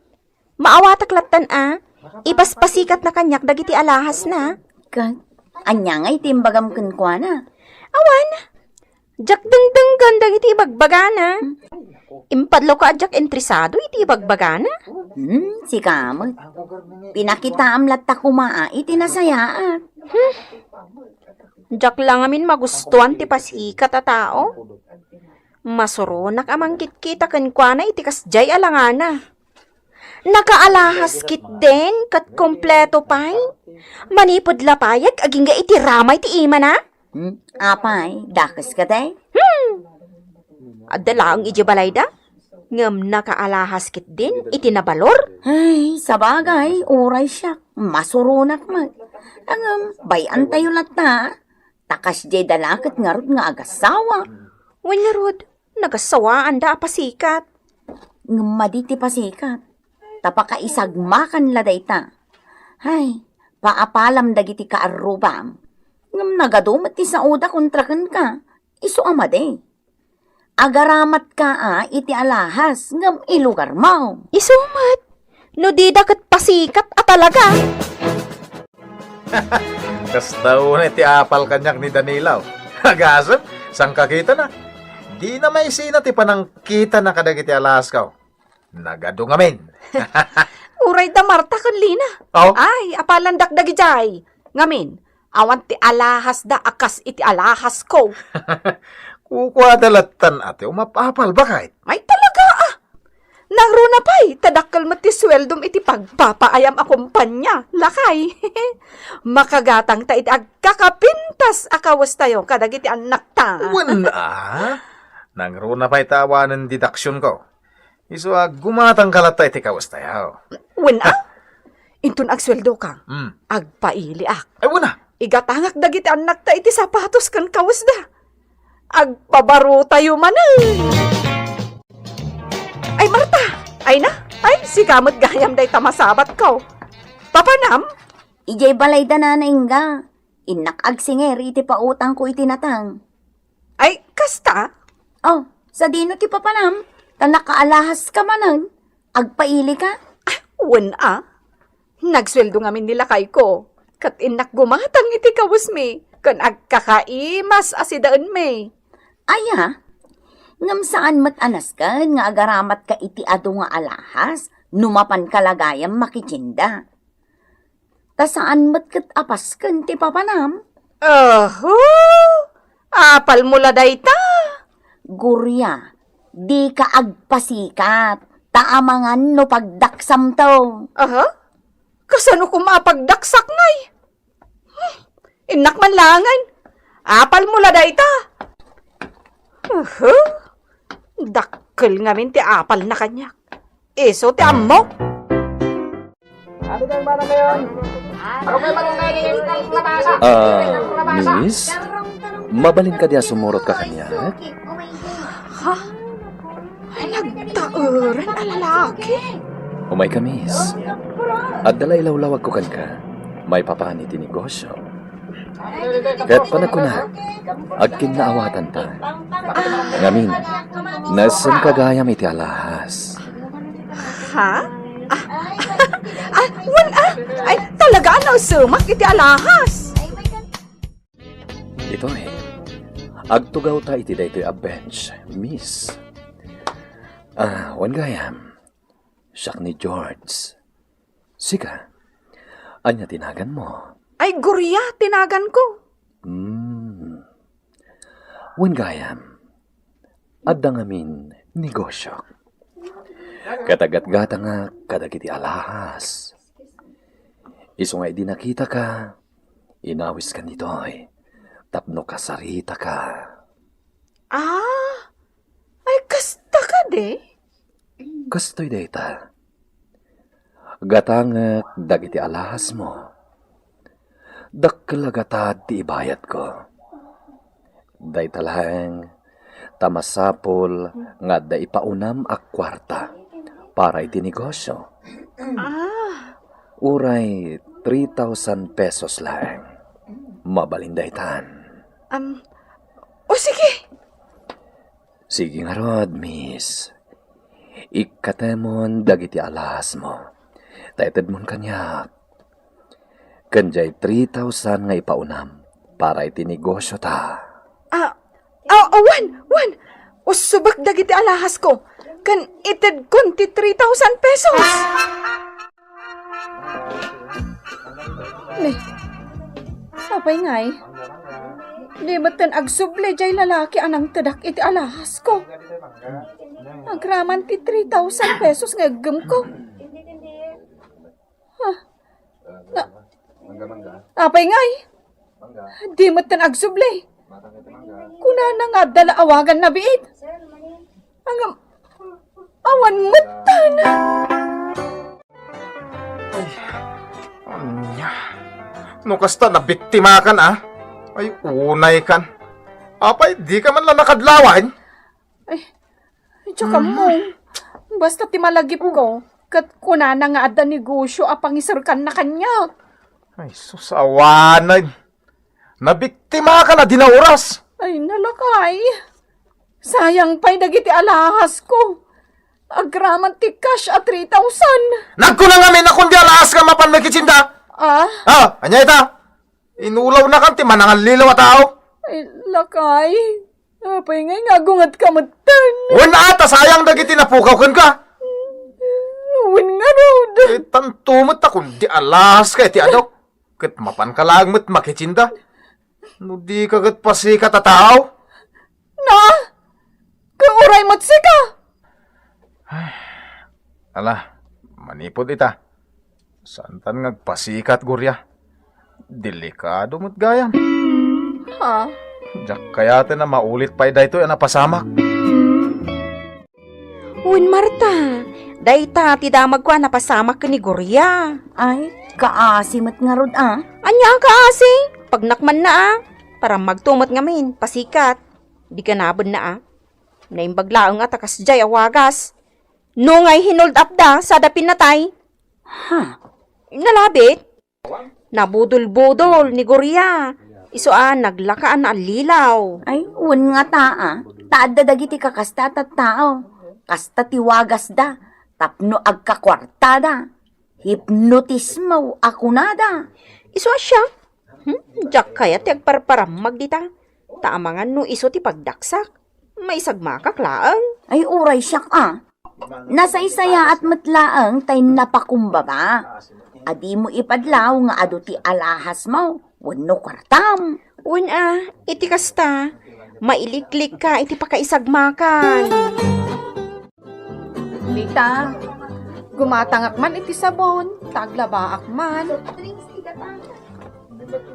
Maawatak lattan a, ipaspasikatna kaniak dagiti alahasna. Ket, ania ngay ti imbagam kenkuana? Awan, diak dengdenggen dagiti ibagbagana. Impadlawko a diak interesado iti ibagbagana. Hmm, sika met. Pinakitaam latta koma a iti nasayaat. Hmm. Diak la ngamin magustuan ti pasikat a tao. Masuronak a mangkitkita kenkuana iti kasdiay a langana. Nakaalahas ketdin ket kompleto pay. Manipud lapayag agingga iti ramay ti imana. Hmm? Apay, dakes kadi? Hmm. Adda laeng idiay balayda, ngem nakaalahas ketdin iti nabalor. Ay, sabagay, uray siak, masuronak met. Ngem, bay-antayo latta, ta kasdiay da la ket ngarud nga agasawa. Wen ngarud, nagasawaanda a pasikat. Ngem madi ti pasikat, ta pakaisagmakan la dayta. Ay, paapalam dagiti kaarrubam. Ngem nagadu met ti saoda kontra kenka, isu a madi. Agaramatka a iti alahas ngem ilugarmo. Isu met, no dida ket pasikat a talaga. Kasta unay ti apal kaniak ni Danilo. Agasem, saan kakitana? Dina maisina ti panangkitana kadagiti alahasko. Nagadu ngamin. Uray da Marta ken Lina. Oh? Ay, apalandak dagidiay. Ngamin, awan ti alahasda a kas iti alahasko. Kukuada lattan a ti umapapal, baket? Ay, talaga, a. Nangruna pay, ta dakkel met ti sueldom iti pagpapaayam a kompania, lakay. Makagatangta iti agkakapintas a kawestayo kadagiti annakta. Wen, a. Nangruna pay ta awanen didaksionko. Isu a gumatangka latta iti kawestayo. Wen a? Inton agsueldoka, hmm, agpailiak. Ay, wen a. Igatangak dagiti annakta iti sapatos ken kawesda. Agpabarotayo manen. Ay, Marta! Ay na! Ay, sika met gayam dayta masabatko. Papanam? Idiay balay da Nana Inga. Innak agsinger iti pautangko iti natang. Ay, kasta? Oh, sadino ti papanam? Ta nakaalahaska manen. Agpailika? Ah, wen a. Nagsueldo ngamin ni lakayko. Ket innak gumatang iti kawesmi ken agkakaimas a sidaenmi. Aya, ngem saan met a nasken nga agaramatka iti adu nga alahas no mapanka la gayam makitienda. Ta saan met ket a pasken ti papanam? Oho! Apalmo la dayta? Gloria, dika agpasikat, ta amangan no pagdaksamto. Aha? Kasano koma a pagdaksak ngay? Hmm, innak man laengen. Apalmo la dayta? Aha? Dakkel ngamin ti apalna kaniak. Isu ti ammok. Ah, miss, mabalin kadi a sumurot ka kaniak? Ha? Ay, nagtaeran a lalaki. Umayka, miss. Adda la ilawlawagko kenka maipapan iti negosio. Ket panagkunak, agkinnaawatanta. Ngamin, naessemka gayam iti alahas. Ha? Ah, ah, ah, wen, ah, ay, talaga a naessemak iti alahas. Ditoy, agtugawta iti daytoy a bench, miss. Ah, wen gayam, siak ni George. Sika, ania ti naganmo? Ay, Gloria ti naganko. Hmm. Wen gayam, adda ngamin negosio. Ket aggatgatangak kadagiti alahas. Isu nga idi nakitaka, inawiskan ditoy tapno kasaritaka. Ah, ay kasta kadi? Kastoy dayta. Gatangek dagiti alahasmo. Dakkel a gatad ti ibayadko. Dayta laeng ta masapul nga adda ipaunam a kuarta para iti negosio. Ah. Uray three thousand pesos laeng. Mabalin daytan. Am, o sige. Sige ngarud, miss. Ikkatemon dagiti alahasmo. Ta itedmon kaniak. Ken diay three thousand nga ipaunam para iti negosio ta. Ah, ah, ah, wen, wen. Usubek dagiti alahasko. Ken itedkon ti three thousand pesos. Ne, apay ngay? Di metten agsubli jay lalaki a nangtedak iti alahasko. Agraman ti three thousand pesos nga eggem ko. Ha? Na, apay ngay? Di metten agsubli. Kunana nga adda la awagan na biit. Angam, awan metten. Ay, ania? No kasta, nabiktimakan, a? Ay, unaykan. Apay, dika man la nakadlawan? Ay, diak ammo. Basta ti malagipko, ket kunana nga adda negosio a pangiserkanna kaniak. Ay, sus, awanen. Nabiktimakan a di naoras. Ay, nalakay. Sayang pay dagiti alahasko. Agraman ti cash a three thousand. Nagkuna ngamin a kundi alahaska mapan makitienda. Ah? Ah, ania ita? Inulawnakan ti manangallilaw a tao. Ay, lakay. Apay ngay nga agungetka metten? Wen a, ta sayang dagiti napukaw kenka. Wen ngarud. Eh, tanto met ta kundi alahaska iti adok. Ket mapanka laeng met makitienda. No dika ket pasikat a tao. Na? Ket uray met sika? Ala, manipud ita. Saantan nga agpasikat, Gloria. Delikado met gayam. Ha? Diak kayaten a maulit pay daytoy a napasamak. Wen, Marta, dayta ti damagko a napasamak ken ni Gloria. Ay, kaasi met ngarud a. Ania a kaasi? Pagnak man na a. Parammagto met ngamin, pasikat. Di kanabenna a. Naimbag laeng a ta kasdiay a wagas. No ngay hinold up da, sada pinatay. Ha? Nalabit? Nabudol-budol ni Gloria. Isu a naglaka a naallilaw. Ay, wen ngata a. Ta adda dagiti kakasta a tattao. Kasta ti wagasda tapno agkakuartada. Hipnotismo a kunada. Isu a siak? Hmm? Diak kayat ti agparparammag dita. Ta amangan no isu ti pagdaksak. Maisagmakak laeng. Ay, uray siak a. Nasaysayaat met laeng tay napakumbaba. A dimo ipadlaw nga adu ti alahasmo wenno kuartam. Wen a, iti kasta, mailiklikka iti pakaisagmakan. Dita, gumatangak man iti sabon, ta aglabaak man.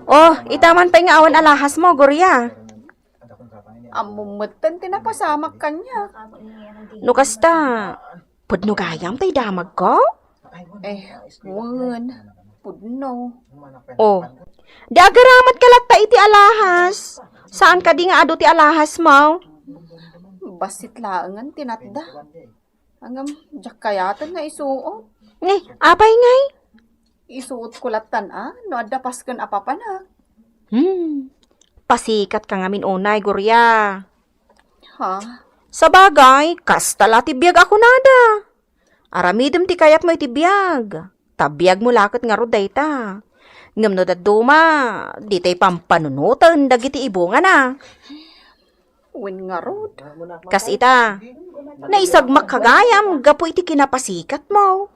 Oh, ita man pay nga awan alahasmo, Gloria. Ammom metten ti napasamak kaniak. No kasta, pudno gayam tay damagko? Eh, wen, pudno. Oh, di agaramat ka latta iti alahas. Saan kadi nga adu ti alahasmo? Bassit laengen ti natda. Ngem, diak kayaten nga isuot. Ngay, apay ngay? Isuotko lattan a, no adda pasken a papanak. Hmm. Pasikatka ngamin unay, Gloria. Ha? Sabagay, kasta la ti biag a kunada. Aramidem ti kayatmo iti biag. Ta biagmo la ket ngarud dayta. Ngem no dadduma, ditay pampanunoten dagiti ibungana. Wen ngarud. Kas ita, naisagmakka gayam gapu iti kinapasikatmo.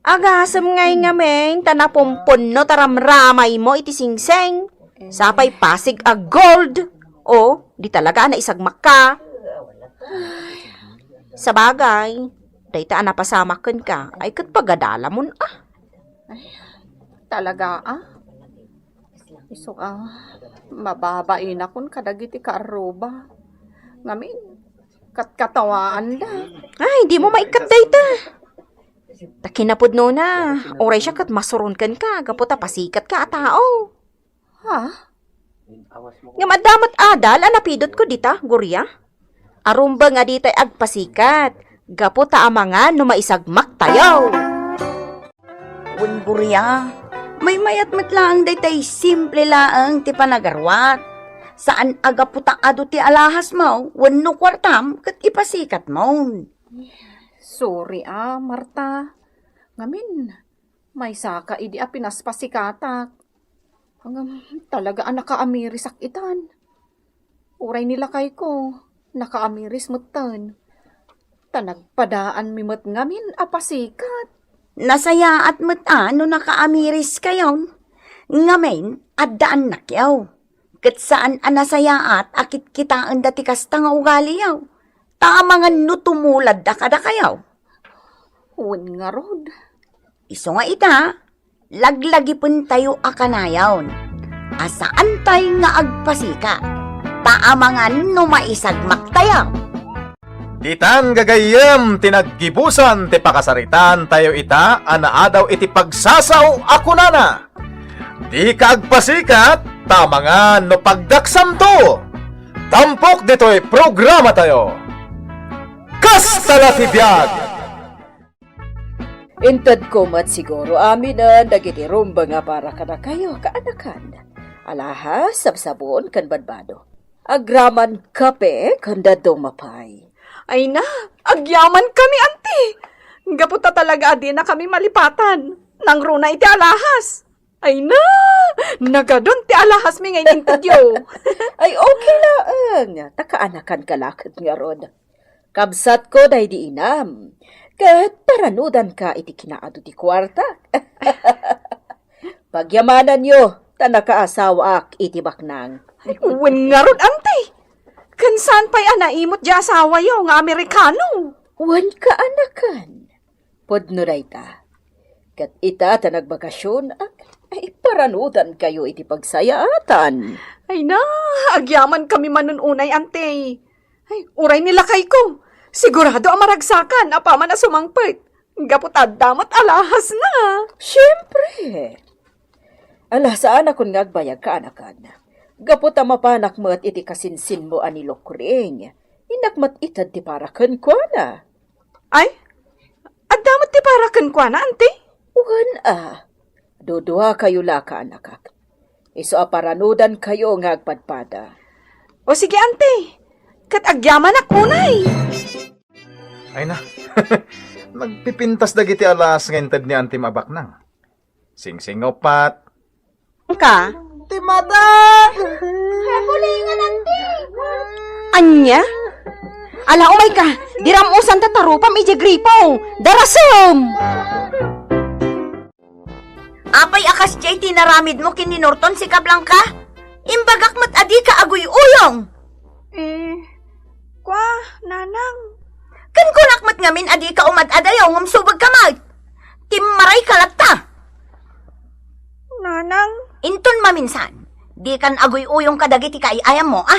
Agasem ngay ngamin ta napumpunno ta ramramaymo iti singseng. Sapay pasig a gold. O, di talaga a naisagmakka. Sabagay, dayta a napasamak kenka, ay ket pagadalamon a. Ay, talaga a? Isu a, mababainakon kadagiti kaarruba. Ngamin, katkatawaanda. Ay, dimo maikkat dayta. Ta kinapudnona, uray siak ket masuron kenka, gapu ta pasikatka a tao. Ha? Ngem adda met adal a napidotko dita, Gloria? Arumbeng a ditay agpasikat, gapu ta amangan no maisagmaktayo. Wen Gloria, maymayat met laeng daytay simple laeng ti panagaruat. Saan a gapu ta adu ti alahasmo wenno kuartam ket ipasikatmon. Sorry a, Marta. Ngamin, maysaka idi a pinaspasikatak. Ngem talaga a nakaamirisak itan. Uray ni lakayko, nakaamiris metten. Ta nagpadaanmi met ngamin a pasikat. Nasayaat met a no nakaamiriskayon. Ngamin, addaannakyo. Ket saan a nasayaat a kitkitaenda ti kasta nga ugaliyo. Ta amangan no tumuladda kadakayo. Wen ngarud. Isu nga ita, laglagipentayo a kanayon a saantay nga agpasikat, ta amangan no maisagmaktayo. Ditan gagayyem ti naggibusan ti pakasaritaan tayo ita a naadaw iti pagsasao a kunana, "Dika agpasikat, ta amangan no pagdaksamto." Tampok ditoy programa tayo. Kasta la ti biag! Intedko met siguro aminen dagiti rumbeng a para kadakayo, kaanakan. Alahas, sabsabon, ken badbado. Agraman kape, ken dadduma pay. Ay na, agyaman kami, anti! Gapu ta talaga a dina kami malipatan. Nangruna iti alahas. Ay na, nagadun ti alahasmi nga inintedyo. Ay, okay laeng. Ta kaanakan ka la ket ngarud. Kabsatko daydi inam, ket paranudanka iti kinaadu ti kuarta. Pagyamananyo, ta nakaasawaak iti baknang. Wen ngarud, anti. Ken saan pay a naimut diay asawayo nga Amerikano? Wen kaanakan. Pudno dayta. Ket ita ta nagbakasionak, ay paranudankayo iti pagsayaatan. Ay na, agyaman kami manun-unay, anti. Ay, uray ni lakayko. Sigurado a maragsakan apaman a sumangpet. Gapu ta adda met alahasna. Siempre. Ala, saanakon nga agbayag, kaanakan. Gapu ta mapanak met iti kasinsinmo a ni Lokring. Innak met ited ti para kenkuana. Ay, adda met ti para kenkuana, anti? Wen a. Duduakayo la, kaanakak. Isu a paranudankayo nga agpadpada. O sige, Auntie. Ket agyamanak unay. Ay na. Nagpipintas dagiti alahas nga inted ni Auntie Mabaknang. Singsing nga uppat. Ka? Ti mata! Kabulingan, Auntie! Ania? Ala, umayka! Diram usan ta tarupam idiay gripo! Darasem! Apay a kasdiay ti inaramidmo ken ni Norton, sika, Blanca? Imbagak met a dika aguy-uyong. Eh, kua, Nanang. Kenkuanak met ngamin a dika umad-adayo ngem subegka met. Timmarayka latta. Nanang. Inton maminsan, dikan aguy-uyong kadagiti kaay-ayammo, a?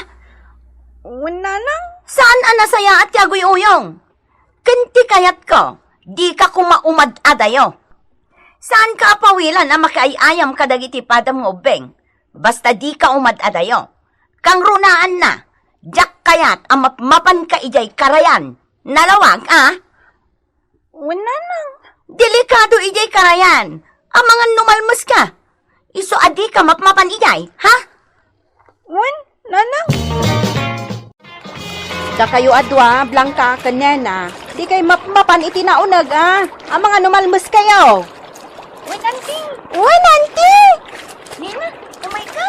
Wen, Nanang. Saan a nasayaat ti aguy-uyong? Ken ti kayatko, dika koma umad-adayo. Saanka a pawilan a makaay-ayam kadagiti padam nga ubbing, basta dika umad-adayo. Kangrunaanna, diak kayat a mapmapanka idiay karayan. Nalawag, a? Wen, Nanang. Delikado idiay karayan. Amangan no malmeska. Isu a dika mapmapan idiay, ha? Wen, Nanang. Dakayo a dua, Blanca ken Nena, dikay mapmapan iti nauneg, a? Amangan no malmeskayo. Wen, Auntie. Wen, Auntie! Nena, umayka.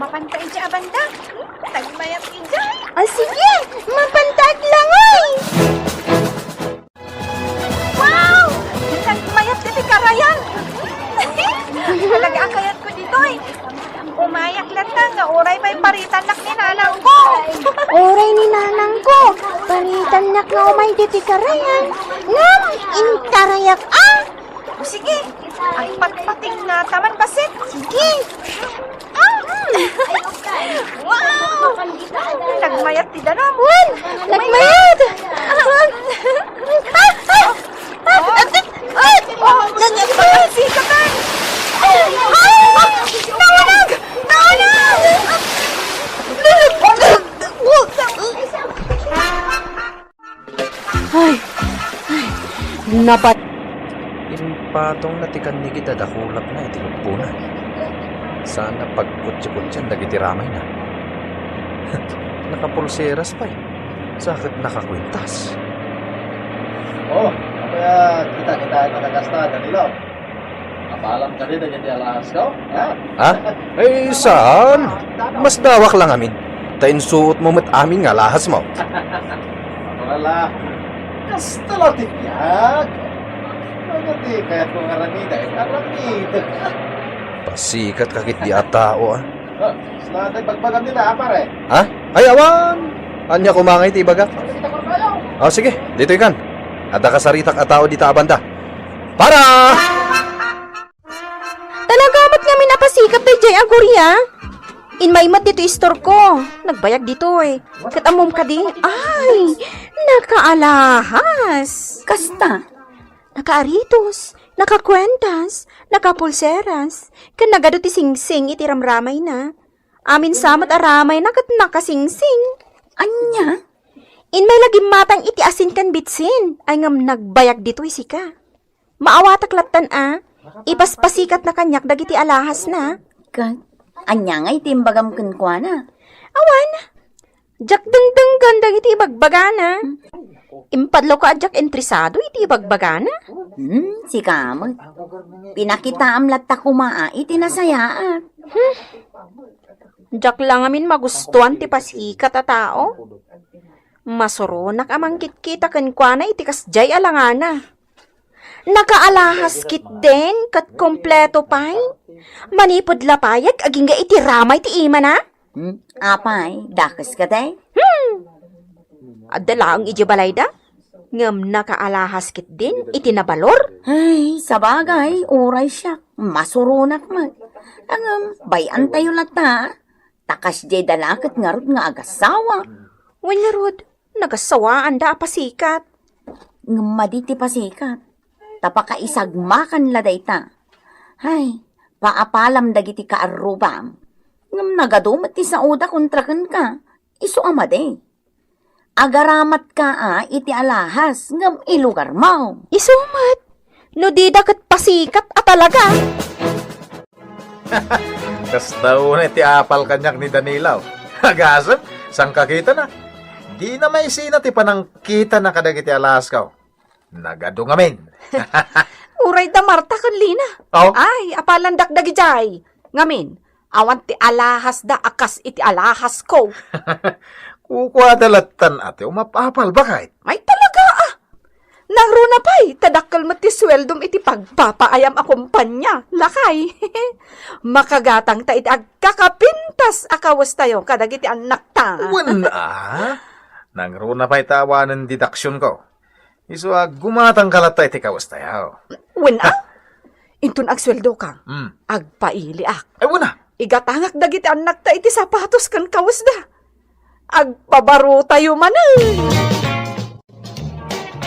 Mapanta idiay a banda. Hmm, tagmayat idiay. Ah, sige. Mapanta aglangoy. Wow! Nagmayat ditoy karayan! Talaga a kayatko ditoy. Umayak latta nga uray pay paritannak ni nanangko. Uray ni nanangko, paritannak nga umay ditoy karayan. Ngem, intarayak, a! O sige, agpatpatingngata man bassit. Sige. Wow! Nagmayat ti danum. Wen, nagmayat. Ah, ah, ah, ah, ah, ah, nagmayat. Sika ka. Ah, ah, naunag! Naunag! Ay, ay, nabat. Impatongna ti kannigid a dakulakna iti lubbona. Saan a pagkutsikutsian dagiti ramayna. Nakapulseras pay. Sa ket nakakuintas. Oh, kaya kita-kita na kagasta, Danilo. Apalam kadi dagiti alahasko, ha? Ha? Ay, saan? Masdawak la ngamin. Ta insuotmo met amin nga alahasmo. Wala. Kasta la ti biag. Ano ti kayatko nga aramiden? Aramid. Pasikatkayo ketdi a tao, a. Oh, saan ti bagbagam dita, a, pare? Ha? Ay, awan. Ania koma ngay ti ibagak? O, sige, ditoy kan. Adda kasaritak a tao dita a banda. Para! Talaga met ngamin a pasikat daydiay a guria. Immay met ditoy istorko. Nagbayag ditoy. Ket ammom kadi? Ay, nakaalahas. Kasta? Nakaaritos, nakakuentas, nakapulseras, ken nagadu ti singsing iti ramramayna. Amin sa met a ramayna ket nakasingsing. Ania? Immay la gimmatang iti asin ken bitsin, ay ngem nagbayag ditoy sika. Maawatak lattan a, ipaspasikatna kaniak dagiti alahasna. Ket, ania ngay ti imbagam kenkuana? Awan, diak dengdenggen dagiti ibagbagana. Impadlawko a diak interesado iti ibagbagana. Hmm, sika met. Pinakitaam latta koma a iti nasayaat. Hmm. Diak la ngamin magustuan ti pasikat a tao. Masuronak a mangkitkita kenkuana iti kasdiay a langana. Nakaalahas ketdin ket kompleto pay. Manipud lapayag agingga iti ramay ti imana? Hmm? Apay, dakes kadi? Hmm. Adda laeng idiay balayda, ngem nakaalahas ketdin iti nabalor. Ay, sabagay, uray siak, masuronak met. Ngem, bay-antayo latta, ta kasdiay da la ket ngarud nga agasawa. Wen ngarud, nagasawaanda a pasikat. Ngem madi ti pasikat, ta pakaisagmakan la dayta. Ay, paapalam dagiti kaarrubam. Ngem nagadu met ti saoda kontra kenka, isu a madi. Agaramatka a iti alahas ngem ilugarmo. Isu met, no dida ket pasikat a talaga. Kasta unay ti apal kaniak ni Danilo. Agasem, saan ka kitana? Dina maisina ti panangkitana kadagiti alahasko. Nagadu ngamin. Uray da Marta ken Lina. Oh? Ay, apalandak dagidiay. Ngamin, awan ti alahasda a kas iti alahasko. Kukuada lattan a ti umapapal, baket? Ay, talaga, ah. Nangruna pay, ta dakkel met ti sueldom iti pagpapaayam a kompania, lakay. Makagatangta iti agkakapintas a kawestayo kadagiti annakta. Wen, ah. Nangruna pay ta awanen didaksionko. Isu a gumatangka latta iti kawestayo. Wen, ah. Inton agsueldoka, Hmm. agpailiak. Ay, wen, ah. Igatangak dagiti annakta iti sapatos ken kawesda. Agpabarotayo manen.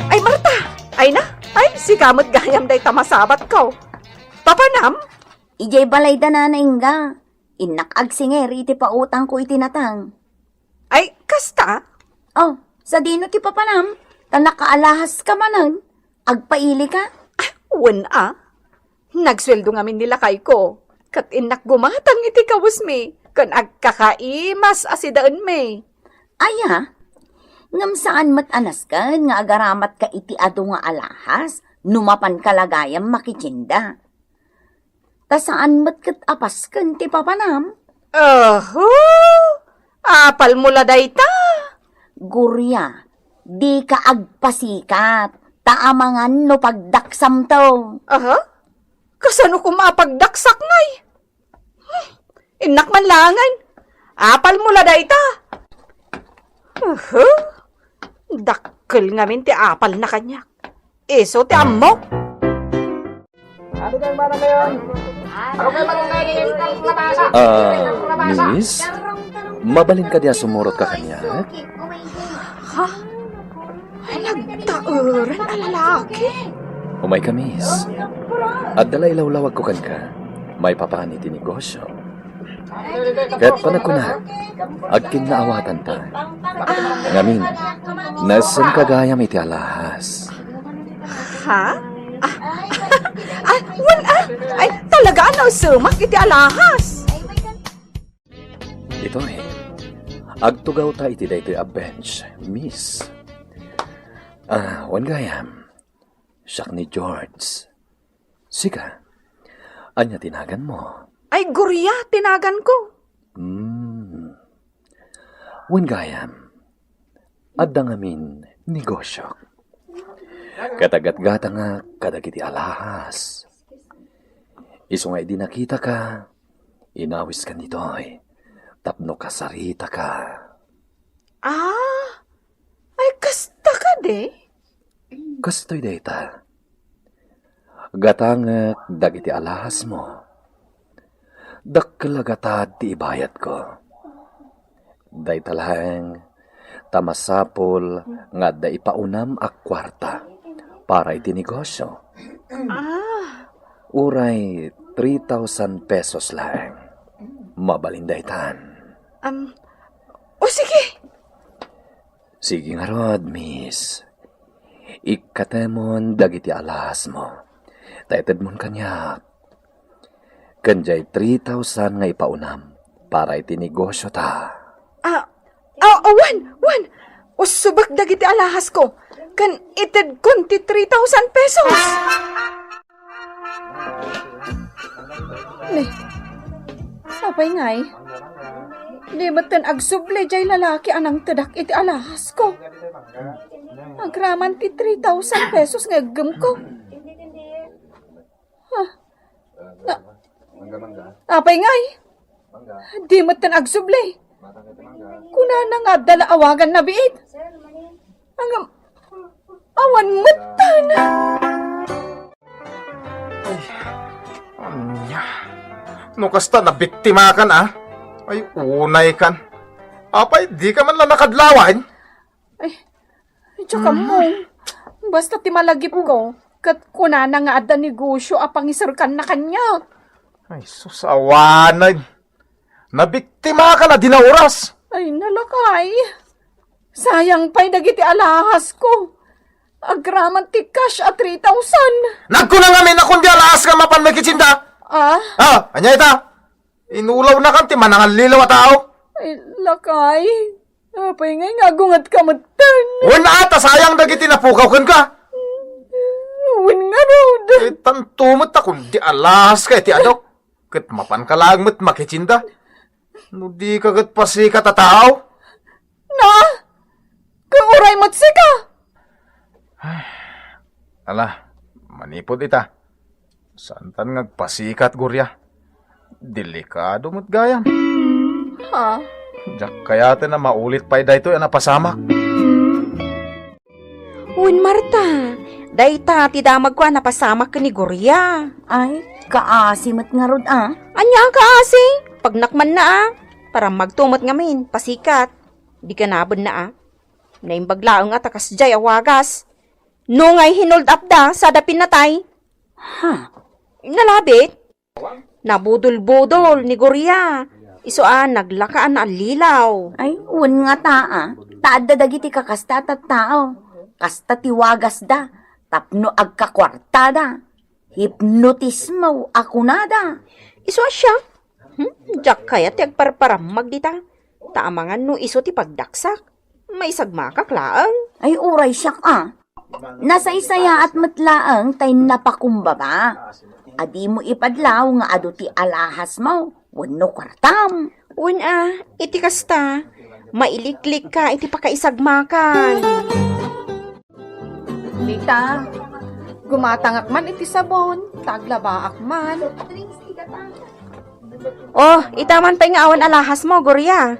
Ay, Marta! Ay na! Ay, sika met gayam dayta masabatko. Papanam? Idiay balayda, Nana Inga. Innak agsinger iti pautangko iti natang. Ay, kasta? Oh, sadino ti papanam? Ta nakaalahaska manen. Agpailika? Ah, wen a. Nagsueldo ngamin ni lakayko, ket innak gumatang iti kawesmi, ken agkakaimas a sidaenmi. Aya, ngem saan met a nasken nga agaramatka iti adu nga alahas no mapanka la gayam makitienda. Ta saan met ket a pasken ti papanam. Oho! Apalmo la dayta? Gloria, dika agpasikat, ta amangan no pagdaksamto. Aha? Kasano koma a pagdaksak ngay? Hmm, innak man laengen. Apalmo la dayta? Aha. Dakkel ngamin ti apalna kaniak. Isu ti ammok. Ano kayong manang ngayon? Ano kayo manang ngayon? Ah, miss? Mabalin kadi a sumurot ka kaniak? Ha? Ay, nagtaeran a lalaki. Umayka, miss. Adda la ilawlawagko kenka. Maipapan iti negosyo. Ket panagkunak, agkinnaawatanta. Ngamin, naessen ka gayam iti alahas. Ha? Ah, ah, ah, wen, ah, ay, talaga a naesemak iti alahas. Ditoy, agtugawta iti daytoy a bench, miss. Ah, wen gayam, siak ni George. Sika, ania ti naganmo? Ay, Gloria ti naganko. Hmm. Wen gayam, adda ngamin negosyok. Ket aggatgatangak kadagiti alahas. Isu nga idi nakitaka, inawiskan ditoy tapno kasaritaka. Ah, ay kasta kadi? Kastoy dayta. Gatangek dagiti alahasmo. Dakkel a gatad ti ibayadko. Dayta laeng ta masapul nga adda ipaunam a kuarta para iti negosyo. Ah. Uray three thousand pesos laeng. Mabalin daytan. Um, o sige. Sige ngarud, miss. Ikkatemon dagiti alahasmo. Ta itedmon kaniak. Ken diay three thousand nga ipaunam para iti negosyota. Ah, ah, awan, wan. Usubek dagiti alahasko. Ken itedkon ti three thousand pesos. Ne, apay ngay? Di metten agsubli jay lalaki a nangtedak iti alahasko. Agraman ti three thousand pesos nga iggemko. Ha? Na, apay ngay? Di metten agsubli. Kunana nga adda la awagan na biit. Ngem, awan metten. Ay, ania? No kasta, nabiktimakan, a? Ay, unaykan. Apay, dika man la nakadlawan? Ay, diak ammo. Basta ti malagipko, ket kunana nga adda negosyo a pangiserkanna kaniak. Ay, sus, awanen. Nabiktimakan a di naoras. Ay, nalakay. Sayang pay dagiti alahasko. Agraman ti cash a three thousand. Nagkuna ngamin a kundi alahaska mapan makitienda. Ah? Ah, ania ita? Inulawnakan ti manangallilaw a tao. Ay, lakay. Apay ngay nga agungetka metten? Wen a, ta sayang dagiti napukaw kenka. Wen ngarud. Eh, tanto met ta kundi alahas ka iti adok. Ket mapanka laeng met makitsinda. No dika ket pasikat a tao. Na? Ket uray met sika? Ala, manipud ita. Saantan nga agpasikat, Gloria. Delikado met gayam. Ha? Diak kayaten a maulit pay daytoy a napasamak. Wen, Marta, dayta ti damagko a napasamak ken ni Gloria. Ay, kaasi met ngarud a. Ania a kaasi? Pagnakmanna a. Parammagto met ngamin, pasikat. Di kanabenna a. Naimbag laeng a ta kasdiay a wagas. No ngay hinold up da, sada pinatay. Ha? Nalabit? Nabudol-budol ni Gloria. Isu a naglaka a naallilaw. Ay, wen nga ta a. Ta adda dagiti kakasta a tattao. Kasta ti wagasda. Tapno agkakuartada. Hipnotismo a kunada. Isu a siak? Hmm? Diak kayat ti agparparammag dita. Ta amangan no isu ti pagdaksak. Maisagmakak laeng. Ay, uray siak a. Nasaysayaat met laeng tay napakumbaba. A dimo ipadlaw nga adu ti alahasmo wenno kuartam. Wen a, iti kasta, mailiklikka iti pakaisagmakan. Lita, gumatangak man iti sabon, ta aglabaak man. Oh, ita man pay nga awan alahasmo, Gloria.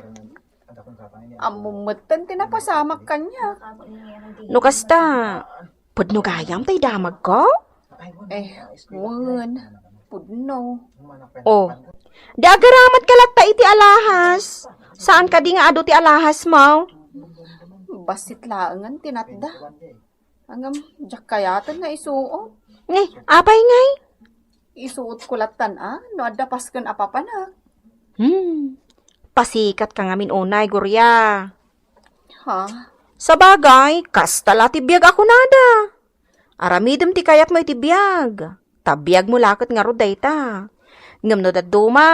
Ammom metten ti napasamak kaniak. No kasta, pudno gayam tay damagko? Eh, wen, pudno. Oh, di agaramat ka latta iti alahas. Saan kadi nga adu ti alahasmo? Bassit laengen ti natda. Ngem, diak kayaten nga isuot. Ni, apay ngay? Isuotko lattan a, no adda pasken a papanak. Hmm. Pasikatka ngamin unay, Gloria. Ha? Sabagay, kasta la ti biag a kunada. Aramidem ti kayatmo iti biag. Ta biagmo la ket ngarud dayta. Ngem no dadduma,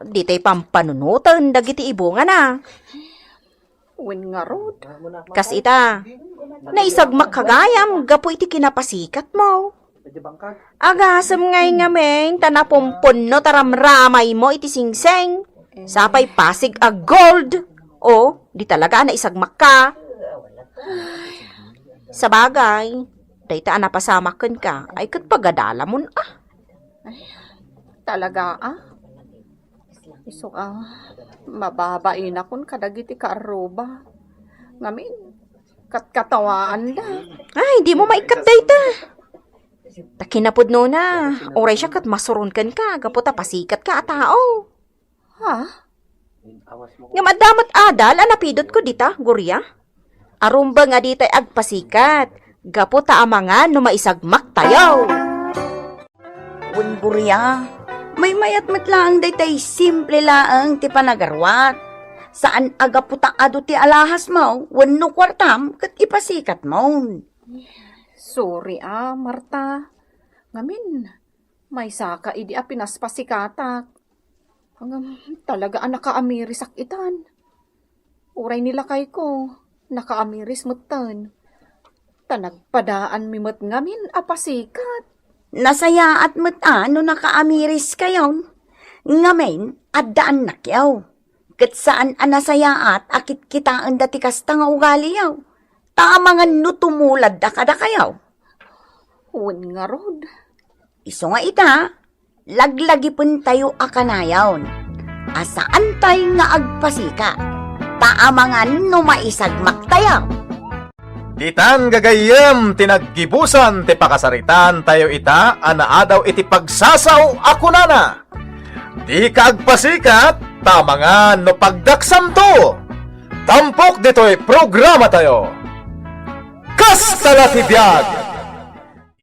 ditay pampanunoten dagiti ibungana. Wen ngarud. Kas ita, naisagmakka gayam gapu iti kinapasikatmo. Agasem ngay ngamin ta napumpunno ta ramramaymo iti singsing. Sapay pasig a gold. O, di talaga a naisagmakka. Sabagay, dayta a napasamak kenka, ay ket pagadalamon a. Ay, talaga a? Isu a, mababainakon kadagiti kaarruba. Ngamin, katkatawaanda. Ay, dimo maikkat dayta. Ta kinapudnona, uray siak ket masuron kenka, gapu ta pasikatka a tao. Ha? Ngem adda met adal a napidutko dita, Gloria? Arumbeng a ditay agpasikat, gapu ta amangan no maisagmaktayo. Wen, Gloria, maymayat met laeng daytay simple laeng ti panagaruat. Saan a gapu ta adu ti alahasmo wenno kuartam ket ipasikatmon. Sorry a, Marta. Ngamin, maysaka idi a pinaspasikatak. Ngem talaga a nakaamirisak itan. Uray ni lakayko, nakaamiris metten. Ta nagpadaanmi met ngamin a pasikat. Nasayaat met a no nakaamiriskayon. Ngamin, addaannakyo. Ket saan a nasayaat a kitkitaenda ti kasta nga ugaliyo. Ta amangan no tumuladda kadakayo. Wen ngarud. Isu nga ita, laglagipentayo a kanayon a saantay nga agpasikat, ta amangan no maisagmaktayo. Ditan gagayyem ti naggibusan ti pakasaritaan tayo ita a naadaw iti pagsasao a kunana, "Dika agpasikat, ta amangan no pagdaksamto." Tampok ditoy programa tayo. Kasta la ti biag!